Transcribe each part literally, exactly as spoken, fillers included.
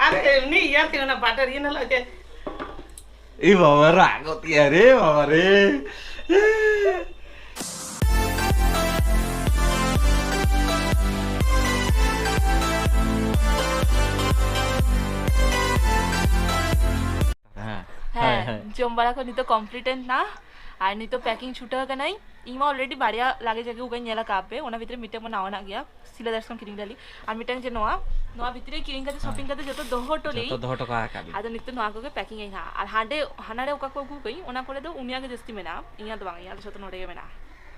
ᱟᱨ ᱮᱢᱱᱤ ᱤᱭᱟᱹ ᱛᱮ ᱚᱱᱟ ᱵᱟᱴᱟᱨ ᱤᱭᱟᱹ ᱦᱤᱞᱳᱜ ᱡᱮ ᱮ ᱵᱟᱵᱟ, ᱨᱟᱜ ᱜᱚᱫ ᱠᱮᱜᱼᱟ ᱨᱮ ᱵᱟᱵᱟ ᱨᱮ᱾ ᱦᱮᱸ, ᱦᱮᱸ, ᱦᱳᱭ, ᱦᱳᱭ᱾ ᱡᱚᱢ ᱵᱟᱲᱟ ᱠᱚ ᱱᱤᱛᱚᱜ complete ᱮᱱᱟ᱾ ᱟᱨ ᱱᱤᱛᱚᱜ packing ᱪᱷᱩᱴᱟᱹᱣ ᱠᱟᱹᱱᱟᱹᱧ᱾ ᱤᱧ ᱢᱟ already ᱵᱟᱨᱭᱟ luggage ᱟᱹᱜᱩ ᱠᱟᱹᱧ ᱧᱮᱞ ᱟᱠᱟᱫ ᱯᱮ, ᱚᱱᱟ ᱵᱷᱤᱛᱨᱤ ᱢᱤᱫᱴᱮᱱ ᱢᱟ ᱱᱟᱣᱟᱱᱟᱜ ᱜᱮᱭᱟ, ᱥᱤᱞᱟᱹ ᱫᱟᱨᱮ ᱠᱷᱚᱱ ᱠᱤᱨᱤᱧ ᱞᱮᱫᱟᱞᱤᱧ᱾ ᱟᱨ ᱢᱤᱫᱴᱟᱝ ᱡᱮ ᱱᱚᱣᱟ, ᱱᱚᱣᱟ ᱵᱷᱤᱛᱨᱤ ᱨᱮ ᱠᱤᱨᱤᱧ ᱠᱟᱛᱮ, ᱦᱮᱸ, shopping ᱠᱟᱛᱮ ᱡᱚᱛᱚ ᱫᱚᱦᱚ ᱦᱚᱴᱚ ᱡᱚᱛᱚ ᱞᱮᱭᱟᱹᱧ᱾ ᱫᱚᱦᱚ ᱦᱚᱴᱚ ᱠᱟᱜ ᱠᱟᱜ ᱞᱤᱧ᱾ ᱟᱫᱚ ᱱᱤᱛᱚᱜ ᱱᱚᱣᱟ ᱠᱚᱜᱮ packing ᱟᱹᱧ ᱦᱟᱸᱜ᱾ ᱟᱨ ᱦᱟᱸᱰᱮ, ᱦᱟᱱᱟᱨᱮ ᱚᱠᱟ ᱠᱚ ᱟᱹᱜᱩ ᱠᱟᱹᱧ, ᱚᱱᱟ ᱠᱚᱨᱮ ᱫᱚ ᱩᱱᱤᱭᱟᱜ ᱜᱮ ᱡᱟᱹᱥᱛᱤ ᱢᱮᱱᱟᱜᱼᱟ, ᱤᱧᱟᱹᱜ ᱫᱚ ᱵᱟᱝ, ᱤᱧᱟᱹᱜ ᱫᱚ ᱡᱚᱛᱚ ᱱᱚᱰᱮ ᱜᱮ ᱢᱮᱱᱟᱜᱼᱟ᱾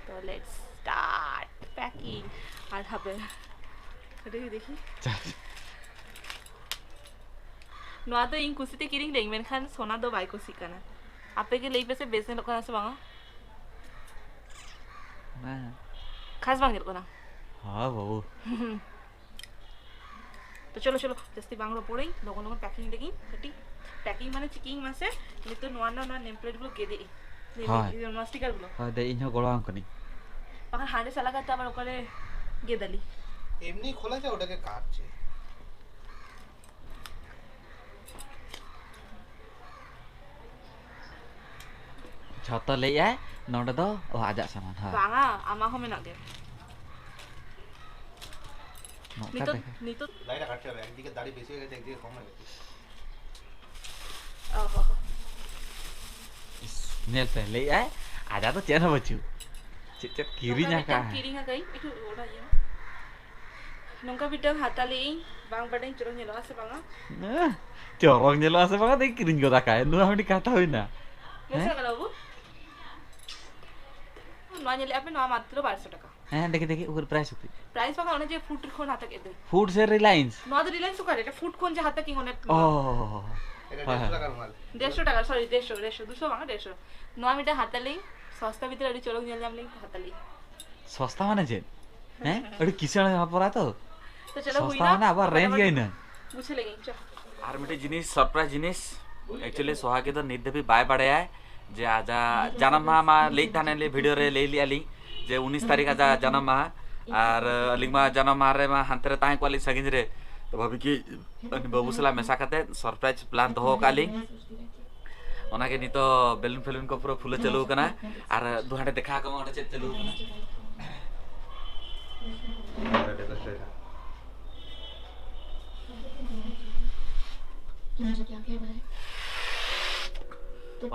ᱛᱚ let's start packing᱾ ᱟᱨ ᱦᱟᱯᱮ, ᱠᱟᱹᱴᱤᱡ ᱫᱮᱠᱷᱤ᱾ ᱪᱟ᱾ ᱱᱚᱣᱟ ᱫᱚ ᱤᱧ ᱠᱩᱥᱤᱛᱮ ᱠᱤᱨᱤᱧ ᱞᱮᱫᱟᱹᱧ, ᱢᱮᱱᱠᱷᱟᱱ ᱥᱳᱱᱟ ᱫᱚ ᱵᱟᱭ ᱠᱩᱥᱤᱜ ᱠᱟᱱᱟ᱾ ᱟᱯᱮ ᱜᱮ ᱞᱟᱹᱭ ᱯᱮᱥᱮ, ᱵᱮᱥ ᱧᱮᱞᱚᱜ ᱠᱟᱱᱟ ᱥᱮ ᱵᱟᱝᱟ? ᱵᱟᱝ᱾ ᱠᱷᱟᱥ ᱵᱟᱝ ᱧᱮᱞᱚᱜ ᱠᱟᱱᱟ? ᱦᱳᱭ ᱵᱟᱹᱵᱩ᱾ ᱛᱚ ᱪᱚᱞᱚ, ᱪᱚᱞᱚ, ᱡᱟᱹᱥᱛᱤ ᱵᱟᱝ ᱨᱚᱯᱚᱲᱟᱹᱧ, ᱞᱚᱜᱚᱱ ᱞᱚᱜᱚᱱ packing ᱞᱮᱜᱤᱧ ᱠᱟᱹᱴᱤᱡ᱾ Packing ᱢᱟᱱᱮ checking ᱢᱟᱥᱮ, ᱱᱤᱛᱚᱜ ᱱᱚᱣᱟ ᱨᱮᱱᱟᱜ, ᱱᱚᱣᱟ name plate ᱜᱩᱞᱳ ᱜᱮᱫᱮᱜ ᱤᱧ᱾ ᱦᱳᱭ᱾ ᱱᱚᱣᱟ sticker ᱜᱩᱞᱳ᱾ ᱦᱳᱭ, ᱫᱮ, ᱤᱧ ᱦᱚᱸ ᱜᱚᱲᱚᱣᱟᱢ ᱠᱟᱹᱱᱟᱹᱧ᱾ ᱵᱟᱠᱷᱟᱱ ᱦᱟᱸᱰᱮ ᱪᱟᱞᱟᱣ ᱠᱟᱛᱮ ᱟᱵᱟᱨ ᱚᱠᱟᱨᱮ ᱜᱮᱫᱟᱞᱤᱧ? এমনি খোলা যায়, ওটাকে কাটছে। ᱡᱷᱚᱛᱚ ᱞᱟᱹᱭᱮᱜᱼᱟᱭ ᱱᱚᱰᱮ ᱫᱚ, ᱚ, ᱟᱡᱟᱜ ᱥᱟᱢᱟᱱ, ᱦᱳᱭ᱾ ᱵᱟᱝᱟ, ᱟᱢᱟᱜ ᱦᱚᱸ ᱢᱮᱱᱟᱜ ᱜᱮ᱾ ᱱᱚᱝᱠᱟ ᱱᱤᱛᱚᱜ, ᱫᱮᱠᱷᱟ᱾ ᱱᱤᱛᱚᱜ ᱞᱟᱭᱤᱱ ᱨᱮ ᱠᱟᱴ ᱪᱟᱞᱟᱜ, একদিকে দাড়ি বেশি হয়ে গেছে, একদিকে কম হয়ে গেছে। ᱚ ᱦᱚ᱾ ᱤᱥ, ᱧᱮᱞ ᱯᱮ, ᱞᱟᱹᱭᱮᱜᱼᱟᱭ ᱟᱡᱟᱜ ᱫᱚ ᱪᱮᱫ ᱦᱚᱸ ᱵᱟᱹᱪᱩᱜ᱾ ᱪᱮᱫ ᱪᱮᱫ ᱠᱤᱨᱤᱧ ᱱᱚᱝᱠᱟ ᱢᱤᱫᱴᱟᱝ ᱟᱠᱟᱫ᱾ ᱠᱤᱨᱤᱧ ᱟᱠᱟᱫᱟᱹᱧ, ᱮᱠᱴᱩ ᱚᱱᱟ ᱤᱭᱟᱹ᱾ ᱱᱚᱝᱠᱟ ᱢᱤᱫᱴᱟᱝ ᱦᱟᱛᱟᱣ ᱞᱮᱜ ᱤᱧ, ᱵᱟᱝ ᱵᱟᱰᱟᱭ ᱪᱚᱨᱚᱠ ᱧᱮᱞᱚᱜᱼᱟ ᱥᱮ ᱵᱟᱝᱟ᱾ ᱮᱸ, ᱪᱚᱨᱚᱠ ᱧᱮᱞᱚᱜᱼᱟ ᱥᱮ ᱵᱟᱝᱟ, ᱫᱮ ᱠᱤᱨᱤᱧ ᱜᱚᱫ ᱟᱠᱟᱫ᱾ ᱱᱚᱣᱟ ᱢᱤᱫᱴᱤᱡ ᱠᱟᱛᱷᱟ ᱦᱩᱭᱱᱟ᱾ ᱵᱮᱥ ᱦᱮᱸ? ᱠᱟᱱᱟ ᱵᱟᱹᱵᱩ? ᱱᱚᱣᱟ ᱧᱮᱞᱮᱜᱼᱟ ᱯᱮ, ᱱᱚᱣᱟ ᱢᱟᱛᱨᱚ ᱵᱟᱨᱚᱥᱚ ᱴᱟᱠᱟ᱾ ᱦᱮᱸ, ᱫᱮᱠᱷᱤ, ᱫᱮᱠᱷᱤ, ᱩᱠᱩᱨ price ᱩᱠᱩᱨ? Price ᱵᱟᱝᱟ, ᱚᱱᱮ ᱡᱮ Foot ᱠᱷᱚᱱ ᱦᱟᱛᱟᱣ ᱠᱮᱫ ᱫᱚᱧ᱾ Foot ᱥᱮ Reliance? ᱱᱚᱣᱟ ᱫᱚ Reliance ᱚᱠᱟᱨᱮ? ᱮᱴᱟ Foot ᱠᱷᱚᱱ ᱡᱮ ᱦᱟᱛᱟᱣ ᱠᱤᱧ ᱚᱱᱮ᱾ ᱚ, ᱦᱳᱭ, ᱦᱳᱭ᱾ ᱰᱮᱲᱥᱚ ᱴᱟᱠᱟᱨ ᱢᱟᱞ᱾ ᱰᱮᱲᱥᱚ ᱴᱟᱠᱟ, sorry, ᱰᱮᱲᱥᱚ, ᱰᱮᱲᱥᱚ, ᱫᱩᱥᱚ ᱵᱟᱝᱟ, ᱰᱮᱲᱥᱚ᱾ ᱱᱚᱣᱟ ᱢᱤᱫᱴᱟᱝ ᱦᱟᱛᱟᱣ ᱞᱤᱧ, ᱥᱚᱥᱛᱟ ᱵᱷᱤᱛᱨᱤ ᱟᱹᱰᱤ ᱪᱚᱨᱚᱠ ᱧᱮᱞ ᱧᱟᱢ ᱞᱤᱧ ᱦᱟᱛᱟᱣ ᱞᱤᱧ᱾ ᱥᱚᱥᱛᱟ ᱢᱟᱱᱮ ᱪᱮᱫ? ᱦᱮᱸ? ᱟᱹᱰᱤ ᱠᱤᱥᱟᱹᱬ ᱦᱚᱯᱚᱱ ᱛᱚ᱾ ᱛᱚ ᱪᱚᱞᱚ, ᱥᱚᱥᱛᱟ ᱦᱩᱭᱱᱟ᱾ ᱢᱟᱱᱮ ᱟᱵᱟᱨ range ᱜᱮ ᱤᱱᱟᱹ᱾ ᱵᱩᱡᱷᱟᱹᱣ ᱞᱮᱜᱤᱧ, ᱪᱚ᱾ ᱟᱨ ᱢᱤᱫᱴᱮᱡ ᱡᱤᱱᱤᱥ, surprise ᱡᱤᱱᱤᱥ, actually ᱥᱚᱦᱟᱜᱤ ᱫᱚ ᱱᱤᱛ ᱫᱷᱟᱹᱵᱤᱡ ᱵᱟᱭ ᱵᱟᱲᱟᱭᱟ ᱡᱮ ᱟᱡᱟᱜ ᱡᱟᱱᱟᱢ ᱢᱟᱦᱟ ᱢᱟ ᱞᱟᱹᱭᱮᱫ ᱛᱟᱦᱮᱱ ᱞᱮ, video ᱨᱮ ᱞᱟᱹᱭ ᱞᱮᱜᱼᱟ ᱞᱤᱧ ᱡᱮ ᱩᱱᱤᱥ ᱛᱟᱹᱨᱤᱠᱷ ᱟᱡᱟᱜ ᱡᱟᱱᱟᱢ ᱢᱟᱦᱟ, ᱟᱨ ᱟᱹᱞᱤᱧ ᱢᱟ ᱡᱟᱱᱟᱢ ᱢᱟᱦᱟ ᱨᱮ ᱢᱟ ᱦᱟᱱᱛᱮ ᱨᱮ ᱛᱟᱦᱮᱸ ᱠᱚᱜᱼᱟ ᱞᱤᱧ ᱥᱟᱺᱜᱤᱧ ᱨᱮ, ᱛᱚ ᱵᱷᱟᱵᱤ ᱠᱤ ᱩᱱᱤ ᱵᱟᱹᱵᱩ ᱥᱟᱞᱟᱜ ᱢᱮᱥᱟ ᱠᱟᱛᱮ ᱥᱟᱨᱯᱨᱟᱭᱤᱡᱽ ᱯᱞᱟᱱ ᱫᱚᱦᱚ ᱟᱠᱟᱫ ᱞᱤᱧ᱾ ᱚᱱᱟᱜᱮ ᱱᱤᱛᱚᱜ ᱵᱮᱞᱩᱱ ᱯᱷᱮᱞᱩᱱ ᱠᱚ ᱯᱩᱨᱟᱹ ᱯᱷᱩᱞᱟᱹ ᱪᱟᱹᱞᱩ ᱟᱠᱟᱱᱟ᱾ ᱟᱨ ᱫᱩ ᱦᱟᱸᱰᱮ ᱫᱮᱠᱷᱟᱣ ᱠᱚᱢᱟ ᱚᱸᱰᱮ ᱪᱮᱫ ᱪᱟᱹᱞᱩ ᱟᱠᱟᱱᱟ᱾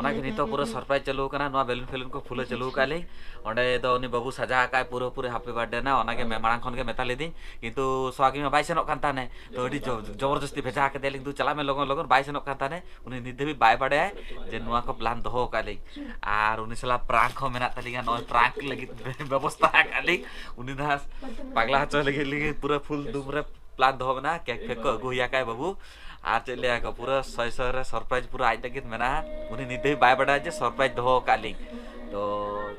ᱚᱱᱟᱜᱮ ᱱᱤᱛᱚᱜ ᱯᱩᱨᱟᱹ ᱥᱟᱨᱯᱨᱟᱭᱤᱡᱽ ᱪᱟᱹᱞᱩ ᱟᱠᱟᱱᱟ᱾ ᱱᱚᱣᱟ ᱵᱮᱞᱩᱱ ᱯᱷᱮᱞᱩᱱ ᱠᱚ ᱯᱷᱩᱞᱟᱹ ᱪᱟᱹᱞᱩ ᱟᱠᱟᱫ ᱞᱤᱧ᱾ ᱚᱸᱰᱮ ᱫᱚ ᱩᱱᱤ ᱵᱟᱹᱵᱩ ᱥᱟᱡᱟᱣ ᱟᱠᱟᱫ ᱯᱩᱨᱟᱹ ᱯᱩᱨᱤ ᱦᱮᱯᱤ ᱵᱟᱨᱛᱷᱰᱮ ᱨᱮᱱᱟᱜ᱾ ᱚᱱᱟᱜᱮ ᱢᱮ- ᱢᱟᱲᱟᱝ ᱠᱷᱚᱱ ᱜᱮ ᱢᱮᱛᱟ ᱞᱮᱫᱤᱧ, ᱠᱤᱱᱛᱩ ᱥᱚᱦᱟᱜᱤ ᱢᱟ ᱵᱟᱭ ᱥᱮᱱᱚᱜ ᱠᱟᱱ ᱛᱟᱦᱮᱱᱮ᱾ ᱛᱚ ᱟᱹᱰᱤ ᱡᱚ- ᱡᱚᱵᱚᱨᱡᱚᱥᱛᱤ ᱵᱷᱮᱡᱟ ᱠᱮᱫᱮᱭᱟᱞᱤᱧ, "ᱫᱩ ᱪᱟᱞᱟᱜ ᱢᱮ ᱞᱚᱜᱚᱱ ᱞᱚᱜᱚᱱ", ᱵᱟᱭ ᱥᱮᱱᱚᱜ ᱠᱟᱱ ᱛᱟᱦᱮᱱᱮ᱾ ᱩᱱᱤ ᱱᱤᱛ ᱫᱷᱟᱹᱵᱤᱡ ᱵᱟᱭ ᱵᱟᱰᱟᱭᱟ ᱡᱮ ᱱᱚᱣᱟ ᱠᱚ ᱯᱞᱟᱱ ᱫᱚᱦᱚ ᱟᱠᱟᱫ ᱞᱤᱧ᱾ ᱟᱨ ᱩᱱᱤ ᱥᱟᱞᱟᱜ ᱯᱨᱟᱝᱠ ᱦᱚᱸ ᱢᱮᱱᱟᱜ ᱛᱟᱹᱞᱤᱧᱟ, ᱱᱚᱜᱼᱚᱭ ᱯᱨᱟᱝᱠ ᱞᱟᱹᱜᱤᱫ ᱵᱮᱵᱚᱥᱛᱟ ᱟᱠᱟᱫ ᱞᱤᱧ᱾ ᱩᱱᱤ ᱫᱚ ᱦᱟᱸᱜ ᱯᱟᱜᱽᱞᱟ ᱦᱚᱪᱚ ᱞᱟᱹᱜᱤᱫ ᱞᱤᱧ ᱯᱩᱨᱟᱹ ᱯᱷᱩᱞ ᱫᱩᱢ ᱨᱮ ᱯᱞᱟᱱ ᱫᱚᱦᱚ ᱢᱮᱱᱟᱜᱼᱟ᱾ ᱠᱮᱠ ᱯᱷᱮᱠ ᱠᱚ ᱟᱹᱜᱩ ᱦᱩᱭ ᱟᱠᱟᱫ ᱵᱟᱹᱵᱩ᱾ ᱟᱨ ᱪᱮᱫ ᱞᱟᱹᱭᱟ ᱠᱚ, ᱯᱩᱨᱟᱹ ᱥᱚᱭ ᱥᱚᱭ ᱨᱮ ᱥᱟᱨᱯᱨᱟᱭᱤᱡᱽ ᱯᱩᱨᱟᱹ ᱟᱡ ᱞᱟᱹᱜᱤᱫ ᱢᱮᱱᱟᱜᱼᱟ᱾ ᱩᱱᱤ ᱱᱤᱛ ᱫᱷᱟᱹᱵᱤᱡ ᱵᱟᱭ ᱵᱟᱰᱟᱭᱟ ᱡᱮ ᱥᱟᱨᱯᱨᱟᱭᱤᱡᱽ ᱫᱚᱦᱚ ᱟᱠᱟᱫ ᱞᱤᱧ᱾ ᱛᱚ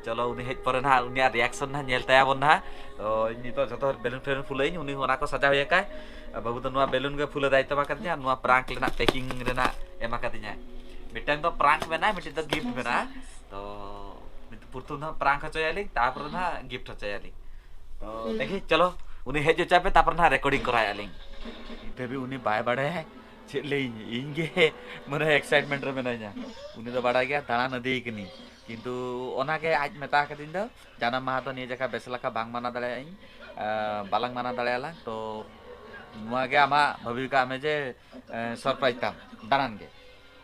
ᱪᱚᱞᱚ, ᱩᱱᱤ ᱦᱮᱡ ᱯᱚᱨᱮ ᱱᱟᱦᱟᱜ ᱩᱱᱤᱭᱟᱜ ᱨᱤᱭᱟᱠᱥᱚᱱ ᱱᱟᱦᱟᱜ ᱧᱮᱞ ᱛᱟᱭᱟᱵᱚᱱ ᱱᱟᱦᱟᱜ᱾ ᱛᱚ ᱤᱧ ᱱᱤᱛᱚᱜ ᱡᱚᱛᱚ ᱦᱚᱲ ᱵᱮᱞᱩᱱ ᱯᱷᱮᱞᱩᱱ ᱯᱷᱩᱞᱟᱹᱭᱟᱹᱧ, ᱩᱱᱤ ᱦᱚᱸ ᱚᱱᱟ ᱠᱚ ᱥᱟᱡᱟᱣ ᱦᱩᱭ ᱟᱠᱟᱫ᱾ ᱵᱟᱹᱵᱩ ᱫᱚ ᱱᱚᱣᱟ ᱵᱮᱞᱩᱱ ᱜᱮ ᱯᱷᱩᱞᱟᱹ ᱫᱟᱭᱤᱛᱛᱚ ᱮᱢᱟ ᱠᱟᱫᱤᱧᱟ, ᱱᱚᱣᱟ ᱯᱨᱟᱝᱠ ᱨᱮᱱᱟᱜ ᱯᱮᱠᱤᱝ ᱨᱮᱱᱟᱜ ᱮᱢᱟ ᱠᱟᱫᱤᱧᱟ᱾ ᱢᱤᱫᱴᱟᱝ ᱫᱚ ᱯᱨᱟᱝᱠ ᱢᱮᱱᱟᱜᱼᱟ, ᱢᱤᱫᱴᱟᱝ ᱫᱚ ᱜᱤᱯᱷᱴ ᱢᱮᱱᱟᱜᱼᱟ᱾ ᱛᱚ ᱯᱨᱚᱛᱷᱚᱢ ᱫᱚ ᱯᱨᱟᱝᱠ ᱦᱚᱪᱚᱭᱟᱞᱤᱧ, ᱛᱟᱨᱯᱚᱨᱮ ᱱᱟᱦᱟᱜ ᱜᱤᱯᱷᱴ ᱦᱚᱪᱚᱭᱟᱞᱤᱧ᱾ ᱛᱚ ᱦᱩᱸ᱾ ᱫᱮᱠᱷᱤ, ᱪᱚᱞᱚ, ᱩᱱᱤ ᱦᱮᱡ ᱦᱚᱪᱚᱭ ᱯᱮ, ᱛᱟᱨᱯᱚᱨᱮ ᱱᱟᱦᱟᱜ ᱨᱮᱠᱚᱨᱰᱤᱝ ᱠᱚᱨᱟᱣᱮᱫᱼᱟ ᱞᱤᱧ᱾ ᱱᱤᱛ ᱫᱷᱟᱹᱵᱤᱡ ᱩᱱᱤ ᱵᱟᱭ ᱵᱟᱲᱟᱭᱟ ᱪᱮᱫ ᱞᱟᱹᱭᱟᱹᱧ, ᱤᱧ ᱜᱮ ᱢᱟᱱᱮ ᱮᱠᱥᱟᱭᱤᱴᱢᱮᱱᱴ ᱨᱮ ᱢᱮᱱᱟᱹᱧᱟ᱾ ᱩᱱᱤ ᱫᱚ ᱵᱟᱲᱟᱭ ᱜᱮᱭᱟ ᱫᱟᱬᱟᱱ ᱤᱫᱤᱭ ᱠᱟᱹᱱᱟᱹᱧ, ᱠᱤᱱᱛᱩ ᱚᱱᱟᱜᱮ ᱟᱡ ᱢᱮᱛᱟ ᱠᱟᱹᱫᱤᱧ ᱫᱚ, ᱡᱟᱱᱟᱢ ᱢᱟᱦᱟ ᱫᱚ ᱱᱤᱭᱟᱹ ᱡᱟᱭᱜᱟ ᱵᱮᱥ ᱞᱮᱠᱟ ᱵᱟᱝ ᱢᱟᱱᱟᱣ ᱫᱟᱲᱮᱭᱟᱜ ᱟᱹᱧ, ᱟᱸ, ᱵᱟᱞᱟᱝ ᱢᱟᱱᱟᱣ ᱫᱟᱲᱮᱭᱟᱜᱼᱟ ᱞᱟᱝ᱾ ᱛᱚ ᱱᱚᱣᱟ ᱜᱮ ᱟᱢᱟᱜ ᱵᱷᱟᱹᱵᱤ ᱠᱟᱜ ᱢᱮ ᱡᱮ, ᱮᱸ, ᱥᱟᱨᱯᱨᱟᱭᱤᱡᱽ ᱛᱟᱢ ᱫᱟᱬᱟᱱ ᱜᱮ᱾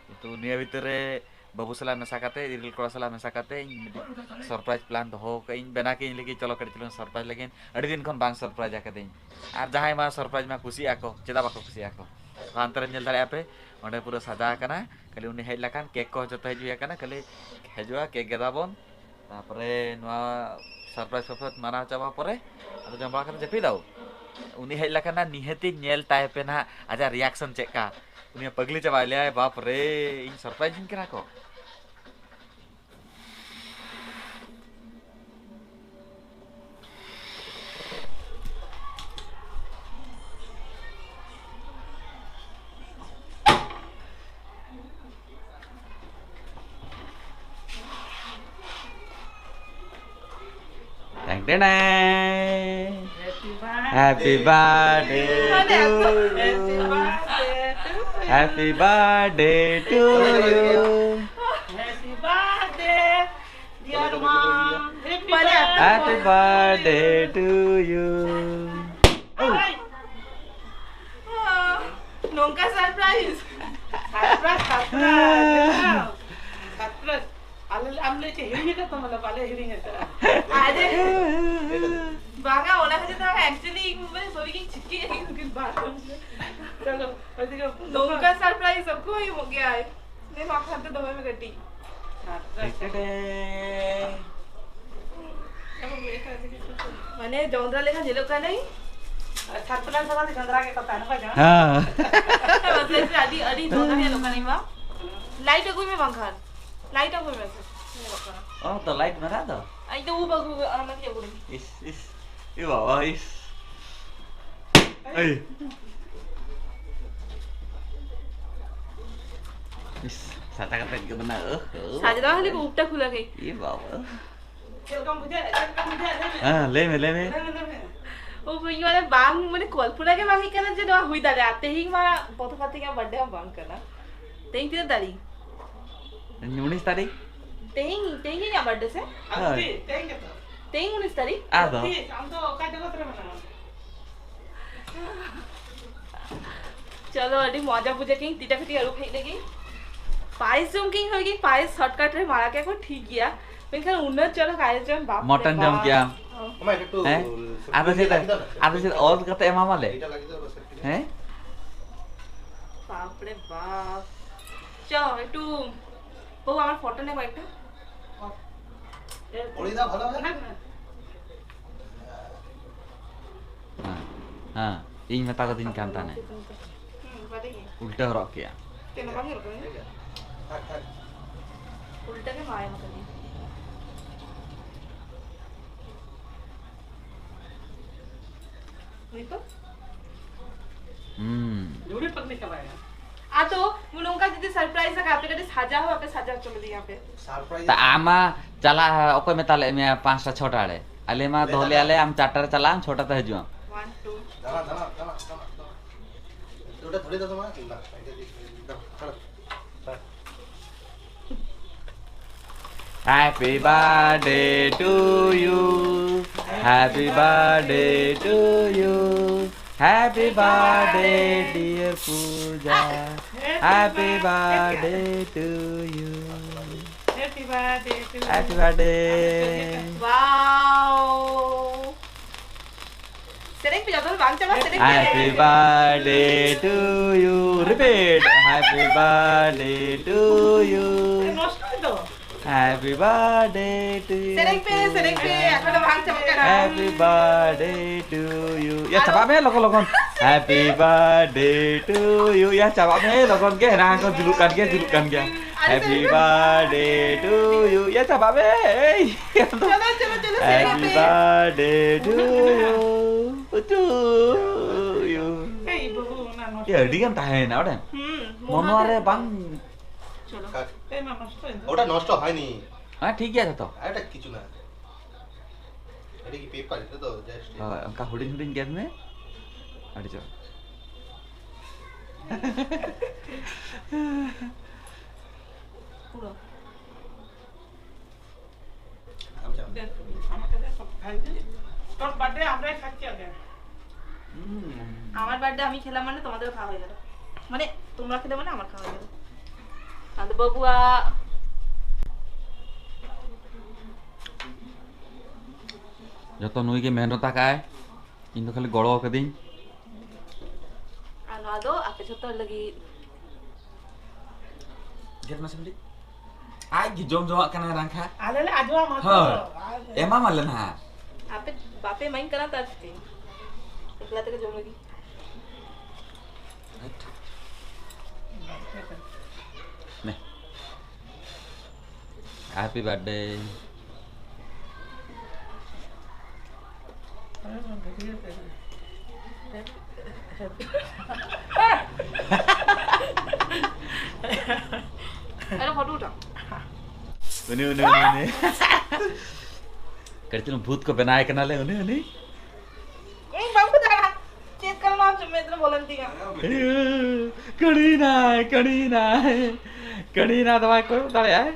ᱠᱤᱱᱛᱩ ᱱᱤᱭᱟᱹ ᱵᱷᱤᱛᱤᱨ ᱨᱮ ᱵᱟᱹᱵᱩ ᱥᱟᱞᱟᱜ ᱢᱮᱥᱟ ᱠᱟᱛᱮ, ᱤᱨᱤᱞ ᱠᱚᱲᱟ ᱥᱟᱞᱟᱜ ᱢᱮᱥᱟ ᱠᱟᱛᱮ ᱤᱧ ᱢᱤᱫᱴᱤᱡ ᱥᱟᱨᱯᱨᱟᱭᱤᱡᱽ ᱯᱞᱟᱱ ᱫᱚᱦᱚ ᱠᱟᱜ ᱤᱧ, ᱵᱮᱱᱟᱣ ᱠᱮᱫ ᱤᱧ ᱞᱟᱹᱜᱤᱫ, ᱪᱚᱞᱚ ᱠᱟᱹᱴᱤᱡ ᱪᱩᱞᱩᱝ ᱥᱟᱨᱯᱨᱟᱭᱤᱡᱽ ᱞᱟᱹᱜᱤᱫ᱾ ᱟᱹᱰᱤ ᱫᱤᱱ ᱠᱷᱚᱱ ᱵᱟᱝ ᱥᱟᱨᱯᱨᱟᱭᱤᱡᱽ ᱟᱠᱟᱫᱤᱧ᱾ ᱟᱨ ᱡᱟᱦᱟᱸᱭ ᱢᱟ ᱥᱟᱨᱯᱨᱟᱭᱤᱡᱽ ᱢᱟ ᱠᱩᱥᱤᱜ ᱟᱠᱚ, ᱪᱮᱫᱟᱜ ᱵᱟᱠᱚ ᱠᱩᱥᱤᱜ ᱟᱠᱚ? ᱦᱟᱱᱛᱮ ᱨᱮ ᱧᱮᱞ ᱫᱟᱲᱮᱭᱟᱜᱼᱟ ᱯᱮ, ᱚᱸᱰᱮ ᱯᱩᱨᱟᱹ ᱥᱟᱡᱟ ᱟᱠᱟᱱᱟ᱾ ᱠᱷᱟᱹᱞᱤ ᱩᱱᱤ ᱦᱮᱡ ᱞᱮᱠᱷᱟᱱ ᱠᱮᱠ ᱠᱚ ᱡᱚᱛᱚ ᱦᱮᱡ ᱦᱩᱭ ᱟᱠᱟᱱᱟ, ᱠᱷᱟᱹᱞᱤ ᱦᱤᱡᱩᱜᱼᱟ, ᱠᱮᱠ ᱜᱮᱫ ᱟᱵᱚᱱ᱾ ᱛᱟᱨᱯᱚᱨᱮ ᱱᱚᱣᱟ ᱥᱟᱨᱯᱨᱟᱭᱤᱡᱽ ᱥᱟᱨᱯᱨᱟᱭᱤᱡᱽ ᱢᱟᱱᱟᱣ ᱪᱟᱵᱟ ᱯᱚᱨᱮ ᱟᱫᱚ ᱡᱚᱢ ᱵᱟᱲᱟ ᱠᱟᱛᱮ ᱡᱟᱹᱯᱤᱫ ᱫᱟᱵᱚ᱾ ᱩᱱᱤ ᱦᱮᱡ ᱞᱮᱠᱷᱟᱱ ᱱᱟᱦᱟᱜ ᱱᱤᱦᱟᱹᱛᱤ ᱧᱮᱞ ᱛᱟᱭ ᱯᱮ ᱱᱟᱦᱟᱜ ᱟᱡᱟᱜ ᱨᱤᱭᱟᱠᱥᱚᱱ ᱪᱮᱫ ᱞᱮᱠᱟ᱾ ᱩᱱᱤ ᱯᱟᱜᱽᱞᱤ ᱪᱟᱵᱟᱭ ᱞᱟᱹᱭᱟᱭ, "ᱵᱟᱯ ᱨᱮ, ᱤᱧ ᱥᱟᱨᱯᱨᱟᱭᱤᱡᱽ ᱤᱧ ᱠᱟᱱᱟ ᱠᱚ!" ᱴᱮᱝ ᱴᱮᱝ ᱴᱮᱝ᱾ Happy birthday to you. Happy birthday to you. Happy birthday, dear mom. Happy birthday. Happy birthday to you. ᱱᱚᱝᱠᱟ surprise. Surprise, surprise. Surprise. ᱟᱞᱮ, ᱟᱢ ᱞᱮ ᱪᱮᱫ ᱦᱤᱲᱤᱧ ᱟᱠᱟᱫ ᱛᱟᱢᱟ? ᱵᱟᱞᱮ ᱦᱤᱲᱤᱧ ᱟᱠᱟᱫᱼᱟ᱾ ᱟᱨᱮ, ᱵᱟᱝᱟ, ᱚᱱᱟ ᱠᱷᱟᱹᱛᱤᱨ ᱛᱮ actually ᱤᱧ ᱢᱟᱱᱮ ᱵᱷᱟᱹᱵᱤ ᱜᱤᱧ ᱪᱤᱠᱟᱹᱭᱟ ᱤᱧ ᱱᱩᱠᱤᱱ ᱵᱟᱨ ᱦᱚᱲ᱾ ᱪᱚᱞᱚ, ᱱᱚᱝᱠᱟ surprise ᱚᱠᱚᱭ ᱮᱢᱚᱜ ᱜᱮᱭᱟᱭ? ᱱᱮ ᱢᱟ ᱦᱟᱱᱛᱮ ᱫᱚᱦᱚᱭ ᱢᱮ ᱠᱟᱹᱴᱤᱡ᱾ ᱢᱟᱱᱮ ᱡᱚᱸᱫᱽᱨᱟ ᱞᱮᱠᱟ ᱧᱮᱞᱚᱜ ᱠᱟᱱᱟᱭ᱾ ᱟᱨ surprise ᱥᱟᱞᱟᱜ ᱫᱚ ᱡᱚᱸᱫᱽᱨᱟ ᱜᱮᱠᱚ ᱛᱟᱦᱮᱱᱟ, ᱵᱟᱝ ᱡᱚᱸᱫᱽᱨᱟ? ᱦᱮᱸ᱾ ᱢᱟᱥᱮ ᱟᱹᱰᱤ, ᱟᱹᱰᱤ ᱡᱚᱸᱫᱽᱨᱟ ᱧᱮᱞᱚᱜ ᱠᱟᱱᱟᱭ ᱢᱟ᱾ Light ᱟᱹᱜᱩᱭ ᱢᱮ ᱵᱟᱝᱠᱷᱟᱱ᱾ Light ᱟᱹᱜᱩᱭ ᱢᱮ ᱥᱮ᱾ ᱧᱮᱞᱚᱜ ᱠᱟᱱᱟ᱾ ᱚ, ᱛᱚ light ᱢᱮᱱᱟᱜ ᱫᱚ? ᱤᱧ ᱫᱚ ᱩᱵ ᱟᱹᱜᱩ, ᱚᱱᱟ ᱢᱮᱱᱛᱮ ᱟᱹᱜᱩ ᱞᱟᱹᱜᱤᱫ᱾ ᱤᱥ, ᱤᱥ᱾ ᱮ ᱵᱟᱵᱟ, ᱤᱥ᱾ ᱮᱭ᱾ ᱤᱥ, ᱥᱟᱪᱟ ᱠᱟᱛᱮ ᱜᱮ ᱢᱮᱱᱟᱜ, ᱳᱦ, ᱳᱦ᱾ ᱥᱟᱡᱽ ᱫᱚ ᱠᱷᱟᱹᱞᱤ ᱩᱵᱴᱟ ᱠᱷᱩᱞᱟ ᱜᱮ᱾ ᱮ ᱵᱟᱵᱟ᱾ ᱪᱮᱫ ᱞᱮᱠᱟᱢ ᱵᱩᱡᱷᱟᱹᱣᱮᱫ? ᱪᱮᱫ ᱞᱮᱠᱟᱢ ᱵᱩᱡᱷᱟᱹᱣᱮᱫ? ᱞᱟᱹᱭ ᱢᱮ᱾ ᱦᱮᱸ, ᱞᱟᱹᱭ ᱢᱮ, ᱞᱟᱹᱭ ᱢᱮ᱾ ᱞᱟᱹᱭ ᱢᱮ, ᱞᱟᱹᱭ ᱢᱮ᱾ ᱳ, ᱤᱧ ᱢᱟᱱᱮ ᱵᱟᱝ, ᱢᱟᱱᱮ ᱠᱚᱞᱯᱚᱱᱟ ᱜᱮ ᱵᱟᱝ ᱦᱮᱡ ᱠᱟᱱᱟ ᱡᱮ ᱱᱚᱣᱟ ᱦᱩᱭ ᱫᱟᱲᱮᱭᱟᱜᱼᱟ᱾ ᱛᱮᱦᱮᱧ ᱢᱟ ᱯᱨᱚᱛᱷᱚᱢ ᱠᱟᱨᱛᱤᱠ ᱤᱧᱟᱹᱜ birthday ᱦᱚᱸ ᱵᱟᱝ ᱠᱟᱱᱟ᱾ ᱛᱮᱦᱮᱧ ᱛᱤᱱᱟᱹᱜ ᱛᱟᱹᱨᱤᱠᱷ? ᱩᱱᱤᱥ ᱛᱟᱹᱨᱤᱠᱷ᱾ ᱛᱮᱦᱮᱧ, ᱛᱮᱦᱮᱧ ᱜᱮ ᱤᱧᱟᱹᱜ birthday ᱥᱮ? ᱦᱳᱭ᱾ ᱛᱮᱦᱮᱧ ᱜᱮᱛᱚ᱾ ᱛᱮᱦᱮᱧ ᱩᱱᱤᱥ ᱛᱟᱹᱨᱤᱠᱷ? ᱟᱫᱚ᱾ ᱟᱢ ᱫᱚ ᱚᱠᱟ ᱡᱚᱜᱚᱛ ᱨᱮ ᱢᱮᱱᱟᱢᱟ? ᱪᱚᱞᱚ, ᱟᱹᱰᱤ ᱢᱚᱡᱟ ᱵᱩᱡᱷᱟᱹᱜ ᱠᱟᱱ, ᱛᱤᱴᱟ ᱠᱟᱹᱴᱤᱡ ᱟᱹᱨᱩᱵ ᱦᱮᱡ ᱞᱮᱜᱮ᱾ ᱯᱟᱭᱮᱥ ᱡᱚᱢ ᱠᱤᱧ ᱦᱩᱭ ᱜᱮ, ᱯᱟᱭᱮᱥ shortcut ᱨᱮ ᱢᱟᱲᱟ ᱠᱮᱫ ᱠᱚ ᱴᱷᱤᱠ ᱜᱮᱭᱟ, ᱢᱮᱱᱠᱷᱟᱱ ᱩᱱᱟᱹᱜ ᱪᱚᱨᱚᱠ ᱟᱭᱳᱡᱚᱱ, ᱵᱟᱯ ᱨᱮ ᱢᱚᱴᱚᱱ ᱡᱚᱢ ᱵᱟᱯ᱾ ᱠᱮᱜᱼᱟᱢ᱾ ᱦᱮᱸ? ᱟᱫᱚ ᱪᱮᱫ, ᱟᱫᱚ ᱪᱮᱫ ᱚᱞ ᱠᱟᱛᱮ ᱮᱢᱟᱢᱟᱞᱮ? ᱦᱮᱸ? ᱵᱟᱯ ᱨᱮ ᱵᱟᱯ᱾ চ একটু, বউ আমার ফটো নেবো একটা। পরিদা ভালো হবে? না, না। ᱦᱮᱸ, ᱦᱮᱸ, ᱤᱧ ᱢᱮᱛᱟ ᱠᱟᱹᱫᱤᱧ ᱠᱟᱱ ᱛᱟᱦᱮᱸ᱾ ᱦᱩᱸ, ᱵᱟᱰᱟᱭ ᱜᱮ᱾ ᱩᱞᱴᱟᱹ ᱦᱚᱨᱚᱜ ᱠᱮᱜᱼᱟ᱾ ᱪᱮᱫ ᱦᱚᱸ ᱵᱟᱝ ᱧᱮᱞᱚᱜ ᱠᱟᱱᱟ᱾ ᱩᱞᱴᱟᱹ ᱜᱮ ᱢᱟᱭᱟ ᱢᱟ ᱠᱟᱹᱫᱤᱧ᱾ ᱱᱤᱛᱚᱜ? ᱦᱩᱸ᱾ ᱡᱩᱲᱤ ᱯᱟᱠᱱᱤ ᱪᱟᱵᱟᱭᱮᱱᱟ᱾ ᱟᱫᱚ ᱱᱚᱝᱠᱟ ᱡᱩᱫᱤ surprise ᱟᱠᱟᱫ ᱯᱮ, ᱠᱟᱹᱴᱤᱡ ᱥᱟᱡᱟᱣ ᱦᱚᱸ ᱵᱟᱯᱮ ᱥᱟᱡᱟᱣ ᱦᱚᱪᱚ ᱞᱮᱫᱮᱭᱟ ᱯᱮ᱾ Surprise ᱛᱟ ᱟᱢ ᱢᱟ ᱪᱟᱞᱟᱜ, ᱚᱠᱚᱭ ᱢᱮᱛᱟ ᱞᱮᱫ ᱢᱮᱭᱟ ᱯᱟᱸᱪᱴᱟ ᱪᱷᱚᱴᱟ ᱨᱮ? ᱟᱞᱮ ᱢᱟ ᱞᱟᱹᱭ ᱫᱚᱦᱚ ᱞᱮᱫᱼᱟ ᱞᱮ ᱫᱟᱞᱮ᱾ ᱟᱢ ᱪᱟᱨᱴᱟ ᱨᱮ ᱪᱟᱞᱟᱜ ᱟᱢ, ᱪᱷᱚᱴᱟ ᱛᱮ ᱦᱤᱡᱩᱜ ᱟᱢ᱾ দাঁড়া, দাঁড়া, দাঁড়া, দাঁড়া, দাঁড়া। ওটা ধরে দাও তোমার। না, এটা দিয়ে দাও, দাঁড়া। Happy birthday to you. Happy birthday to you. Happy birthday, dear Pooja. Happy birthday to you. Happy birthday to you. Happy birthday. Wow. ᱥᱮᱨᱮᱧ ᱯᱮ, ᱡᱚᱛᱚ ᱦᱚᱲ ᱵᱟᱝ ᱪᱟᱵᱟ, ᱥᱮᱨᱮᱧ ᱯᱮ᱾ Happy birthday to you. Repeat. Happy birthday to you. ᱱᱚᱥᱴᱚᱭ ᱫᱚ᱾ Happy birthday to you. ᱥᱮᱨᱮᱧ ᱯᱮ, ᱥᱮᱨᱮᱧ ᱯᱮ, ᱮᱠᱷᱚᱱ ᱫᱚ ᱵᱟᱝ ᱪᱟᱵᱟᱜ ᱠᱟᱱᱟ᱾ Happy birthday to you. ᱭᱟ, ᱪᱟᱵᱟᱜ ᱢᱮ ᱞᱚᱜᱚᱱ ᱞᱚᱜᱚᱱ᱾ Happy birthday to you. ᱭᱟ, ᱪᱟᱵᱟᱜ ᱢᱮ ᱞᱚᱜᱚᱱ ᱜᱮ, ᱦᱮᱱᱟᱝ ᱠᱷᱚᱱ ᱡᱩᱞᱩᱜ ᱠᱟᱱ ᱜᱮᱭᱟ, ᱡᱩᱞᱩᱜ ᱠᱟᱱ ᱜᱮᱭᱟ᱾ ᱟᱨᱮ Happy ᱥᱮᱨᱮᱧ ᱯᱮ᱾ Birthday to you. ᱭᱟ, ᱪᱟᱵᱟᱜ ᱢᱮ᱾ ᱮᱭ᱾ ᱪᱚᱞᱚ, ᱪᱚᱞᱚ, ᱪᱚᱞᱚ, ᱥᱮᱨᱮᱧ Happy ᱯᱮ᱾ Birthday to you. To you. ᱮᱭ ᱵᱟᱹᱵᱩ, ᱚᱱᱟ ᱱᱚᱥᱴᱚ᱾ ᱭᱟ, ᱟᱹᱰᱤ ᱜᱟᱱ ᱛᱟᱦᱮᱸᱭᱮᱱᱟ, ᱵᱟᱲᱟᱭᱟᱢ? ᱦᱩᱸ, ᱢᱚᱱᱣᱟ ᱨᱮ ᱵᱟᱝ᱾ ᱪᱚᱞᱚ᱾ ᱮᱭ ᱢᱟ, ᱱᱚᱥᱴᱚᱭᱮᱱ ᱫᱚ᱾ ᱳটা নষ্ট হয়নি। হ্যাঁ, ঠিক আছে তো। এটা কিছু না। এটা কি পেপার? এটা তো just ᱦᱳᱭ, ᱚᱱᱠᱟ ᱦᱩᱰᱤᱧ ᱦᱩᱰᱤᱧ ᱜᱮᱫ ᱢᱮ᱾ ᱟᱹᱰᱤ ᱪᱚᱨᱚᱠ᱾ পুরো। আচ্ছা। দেখ, আমাকে দে, সব খাই দে। তোর বার্থডে আমরাই খাচ্ছি আগে। হুম। আমার বার্থডে আমি খেলাম মানে তোমাদেরও খাওয়া হয়ে গেল। মানে তোমরা খেলে মানে আমার খাওয়া হয়ে গেল। ᱟᱫᱚ ᱵᱟᱹᱵᱩᱣᱟᱜ᱾ ᱡᱚᱛᱚ ᱱᱩᱭ ᱜᱮ ᱢᱮᱦᱱᱚᱛ ᱟᱠᱟᱫᱟᱭ, ᱤᱧ ᱫᱚ ᱠᱷᱟᱹᱞᱤ ᱜᱚᱲᱚ ᱠᱟᱹᱫᱟᱹᱧ᱾ ᱟᱨ ᱱᱚᱣᱟ ᱫᱚ ᱟᱯᱮ ᱡᱷᱚᱛᱚ ᱦᱚᱲ ᱞᱟᱹᱜᱤᱫ᱾ ᱜᱮᱫ ᱢᱟᱥᱮ ᱠᱟᱹᱴᱤᱡ᱾ ᱟᱡ ᱜᱮ ᱡᱚᱢ ᱡᱚᱝᱟᱜ ᱠᱟᱱᱟᱭ ᱨᱟᱝᱠᱷᱟ᱾ ᱟᱞᱮ ᱞᱮ ᱟᱸᱡᱚᱢᱟ ᱢᱟ ᱛᱚ᱾ ᱦᱳᱭ᱾ ᱟᱨ ᱮᱢᱟᱢᱟᱞᱮ ᱱᱟᱦᱟᱜ᱾ ᱟᱯᱮ ᱵᱟᱯᱮ ᱮᱢᱟᱹᱧ ᱠᱟᱱᱟ ᱛᱚ ᱟᱨ ᱪᱤᱠᱟᱹᱧ? ᱮᱠᱞᱟ ᱛᱮᱜᱮ ᱡᱚᱢ ᱞᱟᱹᱜᱤᱫ᱾ ᱱᱮ᱾ Happy birthday. ᱟᱨᱚ ᱯᱷᱳᱴᱳ ᱩᱴᱷᱟᱣ᱾ ᱩᱱᱤ, ᱩᱱᱤ, ᱩᱱᱤ, ᱩᱱᱤ᱾ ᱠᱟᱹᱴᱤᱡ ᱪᱩᱞᱩᱝ ᱵᱷᱩᱛ ᱠᱚ ᱵᱮᱱᱟᱣ ᱠᱟᱱᱟᱞᱮ, ᱩᱱᱤ, ᱩᱱᱤ᱾ ᱤᱧ ᱵᱟᱹᱵᱩ ᱫᱟᱬᱟ᱾ ᱵᱚᱞᱚᱱ ᱛᱤᱧᱟ᱾ ᱠᱟᱹᱲᱤᱱᱟᱭ, ᱠᱟᱹᱲᱤᱱᱟᱭ, ᱠᱟᱹᱲᱤᱱᱟ ᱫᱚ ᱵᱟᱭ ᱠᱚᱭᱚᱜ ᱫᱟᱲᱮᱭᱟᱜᱼᱟᱭ᱾